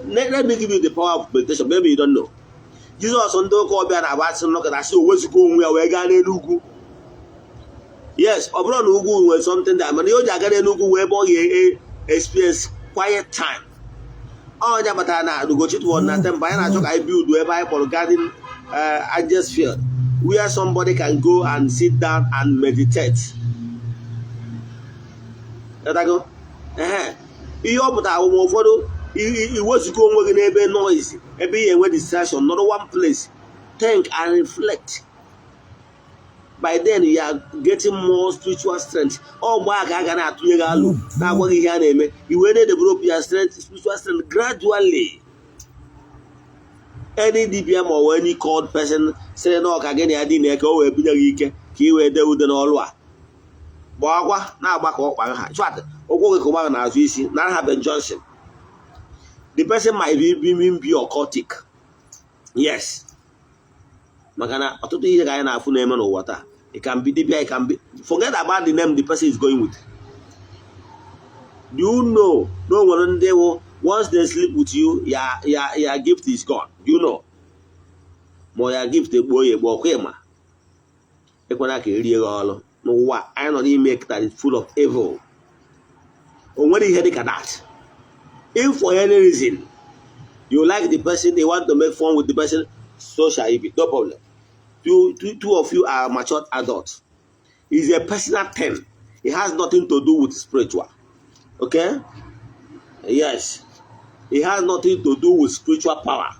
Let me give you the power of meditation. Maybe you don't know. Jizọs ndị ụka ọbịa na-agba asị nnọkọta asị o wezụga onwe ya wee gaa n'elu ugwu. Yes, ọ bụrụ na ugwu nwere something there, mana ihe o ji aga n'elu ugwu wee ebe ọ ga-experience quiet time. Onye batara na Ugochi tụwọ na temple anyị na-achọ ka anyị build ebe anyị kpọrọ garden, Angels Field, where somebody can go and sit down and meditate. Ghọtago? Ehe, ihe ọ pụtara bụ ma ụfọdụ iwezuga onwe gị n'ebe noise, ebe ị enwe distraction, nọrọ one place, think and reflect. By then you are getting more spiritual strength. Ọ mgbe a ka a ga na-atụnye gị alụ, na-agwa gị ihe a na-eme, i wee na-develop your strength, spiritual strength, gradually. Any dibia ma ọ bụ any called person sịrị na ọka gị na ya dị na ka o wee bunye gị ike ka ị wee dee ude n'ọrụ a, gbakwa na-agba ka ọkpa ha chụat ụkwụ gị ka ụgbara n'azụ isi nara ha. Ben Johnson, the person might be occultic, yes, maka na ọtụtụ ihe ka anyị na-afụ na-eme n'ụwa taa. It can be dibia, it can be, forget about the name the person is going with. Do you know na o nwere ndị wụ once they sleep with you, your gift is gone? Do you know? Ma ya gift egbuo ya egbuo ọkwa. Ịma ekwena ka erie gị ọrụ n'ụwa anyị nọ n'ime that is full of evil. O nwere ihe dịka that. If for any reason you like the person, you want to make fun with the person, so shall it be, no problem. Two of you are matured adults. It's a personal thing. It has nothing to do with spiritual. Okay, yes, it has nothing to do with spiritual power.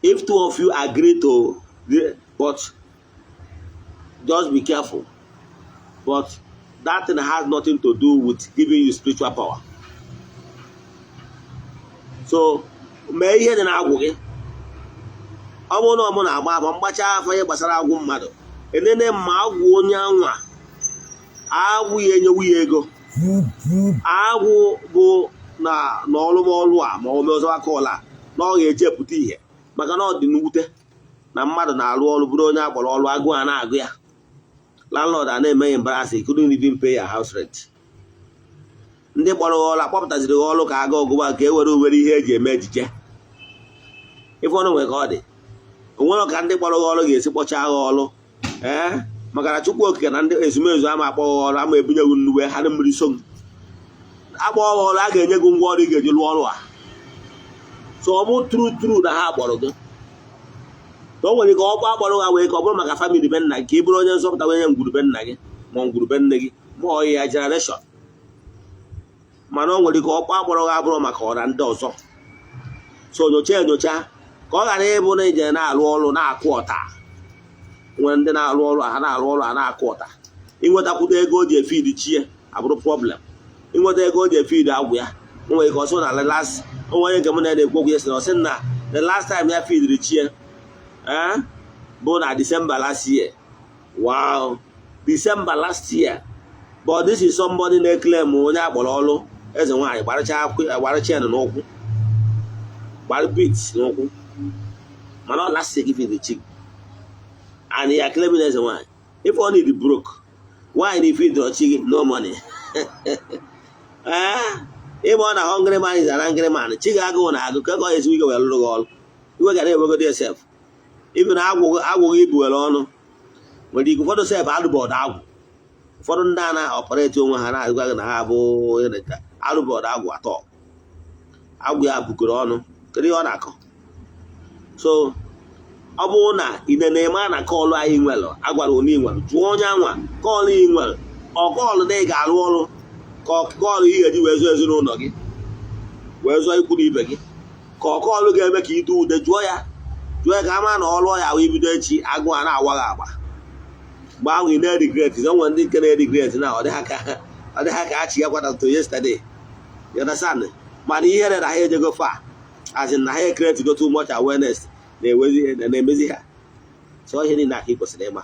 If two of you agree to the, but just be careful. But that thing has nothing to do with giving you spiritual power. So mee ihe dị na-agwụ gị. Ọ bụrụ na ọ mụ na-agba afa, mgbacha afa ihe gbasara agwụ mmadụ, enene ma agwụ onye anwa, agwụ ya enyewu ya ego, agwụ bụ na n'ọlụmọlụ a, ma ọ mee ọzọ aka ọla na ọ ga-eji epụta ihe, maka na ọ dị mwute na mmadụ na-arụ ọrụ, bụrụ onye akpọrọ ọrụ, agụụ a na-agụ ya, landlord a na-eme ya embarrass, he couldn't even pay your house rent. Ndị kpọrọ ọrụ akpọpụtaziri gị ọrụ ka aga ọgụgba ka e were were ihe eji eme ejije. Ife ọnụ nwere ka ọ dị, onwere ka ndị kpọrọ gị ọrụ ga-esi kpọchaa gị ọrụ. Ee, maka na Chukwu Okike na ndị ezumezu ama akpọ gị ọrụ ama ebunye gị nnuwe ha na mmiri so gị akpọ gị ọrụ, a ga-enye gị ngwa ọrụ ị ga-eji rụọ ọrụ a. So ọ bụ true true na ha kpọrọ gị, na o nwere ike ọkpọ akpọrọ ha wee ka ọ bụrụ maka family be nna gị, ka ị bụrụ onye nzọpụta, onye ngwuru be nna gị ma ngwuru be nne gị ma ọ ya generation. Mana o nwere ike ọkpọ akpọrọ ha abụrụ maka ọra ndị ọzọ. So nyocha enyocha ka ọ ghara ịbụ na ije na-arụ ọrụ na-akụ ọta. Nwere ndị na-arụ ọrụ ha na-arụ ọrụ ha na-akụ ọta. Ịnwetakwudo ego o ji efeed chie abụrụ problem, ịnweta ego o ji efeed agwụ ya. O nwere ike ọsọ na last onwe onye nke mụ na na-ekwu okwu ya sị na ọ sị na the last time ya feediri chie bụ na December last year. Wow, December last year. But this is somebody na-eclaim onye akpọrọ ọrụ eze nwaanyị, gbara chain n'ụkwụ, gbara beat n'ụkwụ, mana ọ last year give the chick and ya claiming eze nwaanyị. If ọ need broke, why na ife chi gị no money? Ee, ịma ọ na hungry man is an angry man. Chi gị agụụ na agụ ka ọ esi ike wee lụrụ gị ọrụ. Iwe gara ewegodi yourself. Ibi na agwụghị ibuwere ọnụ nwere ike. Ụfọdụ sef alụbọdụ agwụ. Ụfọdụ ndị a na-operate onwe ha na-agwa gị na ha bụ alụbọdụ agwụ atọ, agwụ ya bukọrọ ọnụ. Kedu ihe ọ na-akọ? So ọ bụrụ na ị na-eme na call anyị nwere, agwara onye nwere, jụọ onye anwa call ị nwere. Ọ call na ị ga-arụ ọrụ, ka ọ call ị ga-eji wee zụọ ezinụlọ gị, wee zụọ ikwu na ibe gị, ka ọ call ga-eme ka ide ude. Jụọ ya, jụọ ya ka a mara na ọlụọ ya wee bido echi, agụụ a na-awa gị agba. Mgbe ahụ ị na-eregret. O nwere ndị nke na-eregret na ọ dị ha ka achị ya kwata to yesterday, you understand? Mana ihere na ha ejego fa, as in na ha create go too much awareness na-ewezi na-emezi ha. So ihe niile aka ị kwesịrị ịma.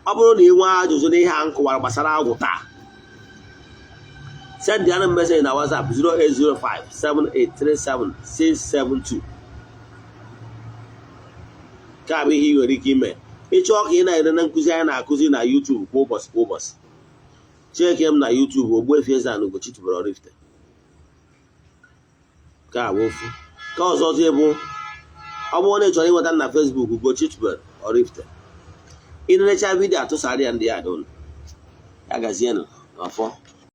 Ọ bụrụ na ị nwee ajụjụ n'ihe a m kụwara gbasara agwụ taa, send ya message na WhatsApp 08057837672. Nke a bụ ihe ị nwere ike ime. Ịchọọ ka ị na-ere na nkụzi anyị na-akụzi na YouTube kwa ụbọchị kwa ụbọchị, check m na YouTube, Ogbuefi Eze-Ana Ugochi tubelu Oraifite. Nke a bụ ofu. Nke ọzọzi bụ, ọ bụrụ na ị chọrọ ịnweta na Facebook, Ugochi tubelu Oraifite. Ị nenecha video, atụsara ya ndị ya donu ya. Gazienụ n'ọfọ.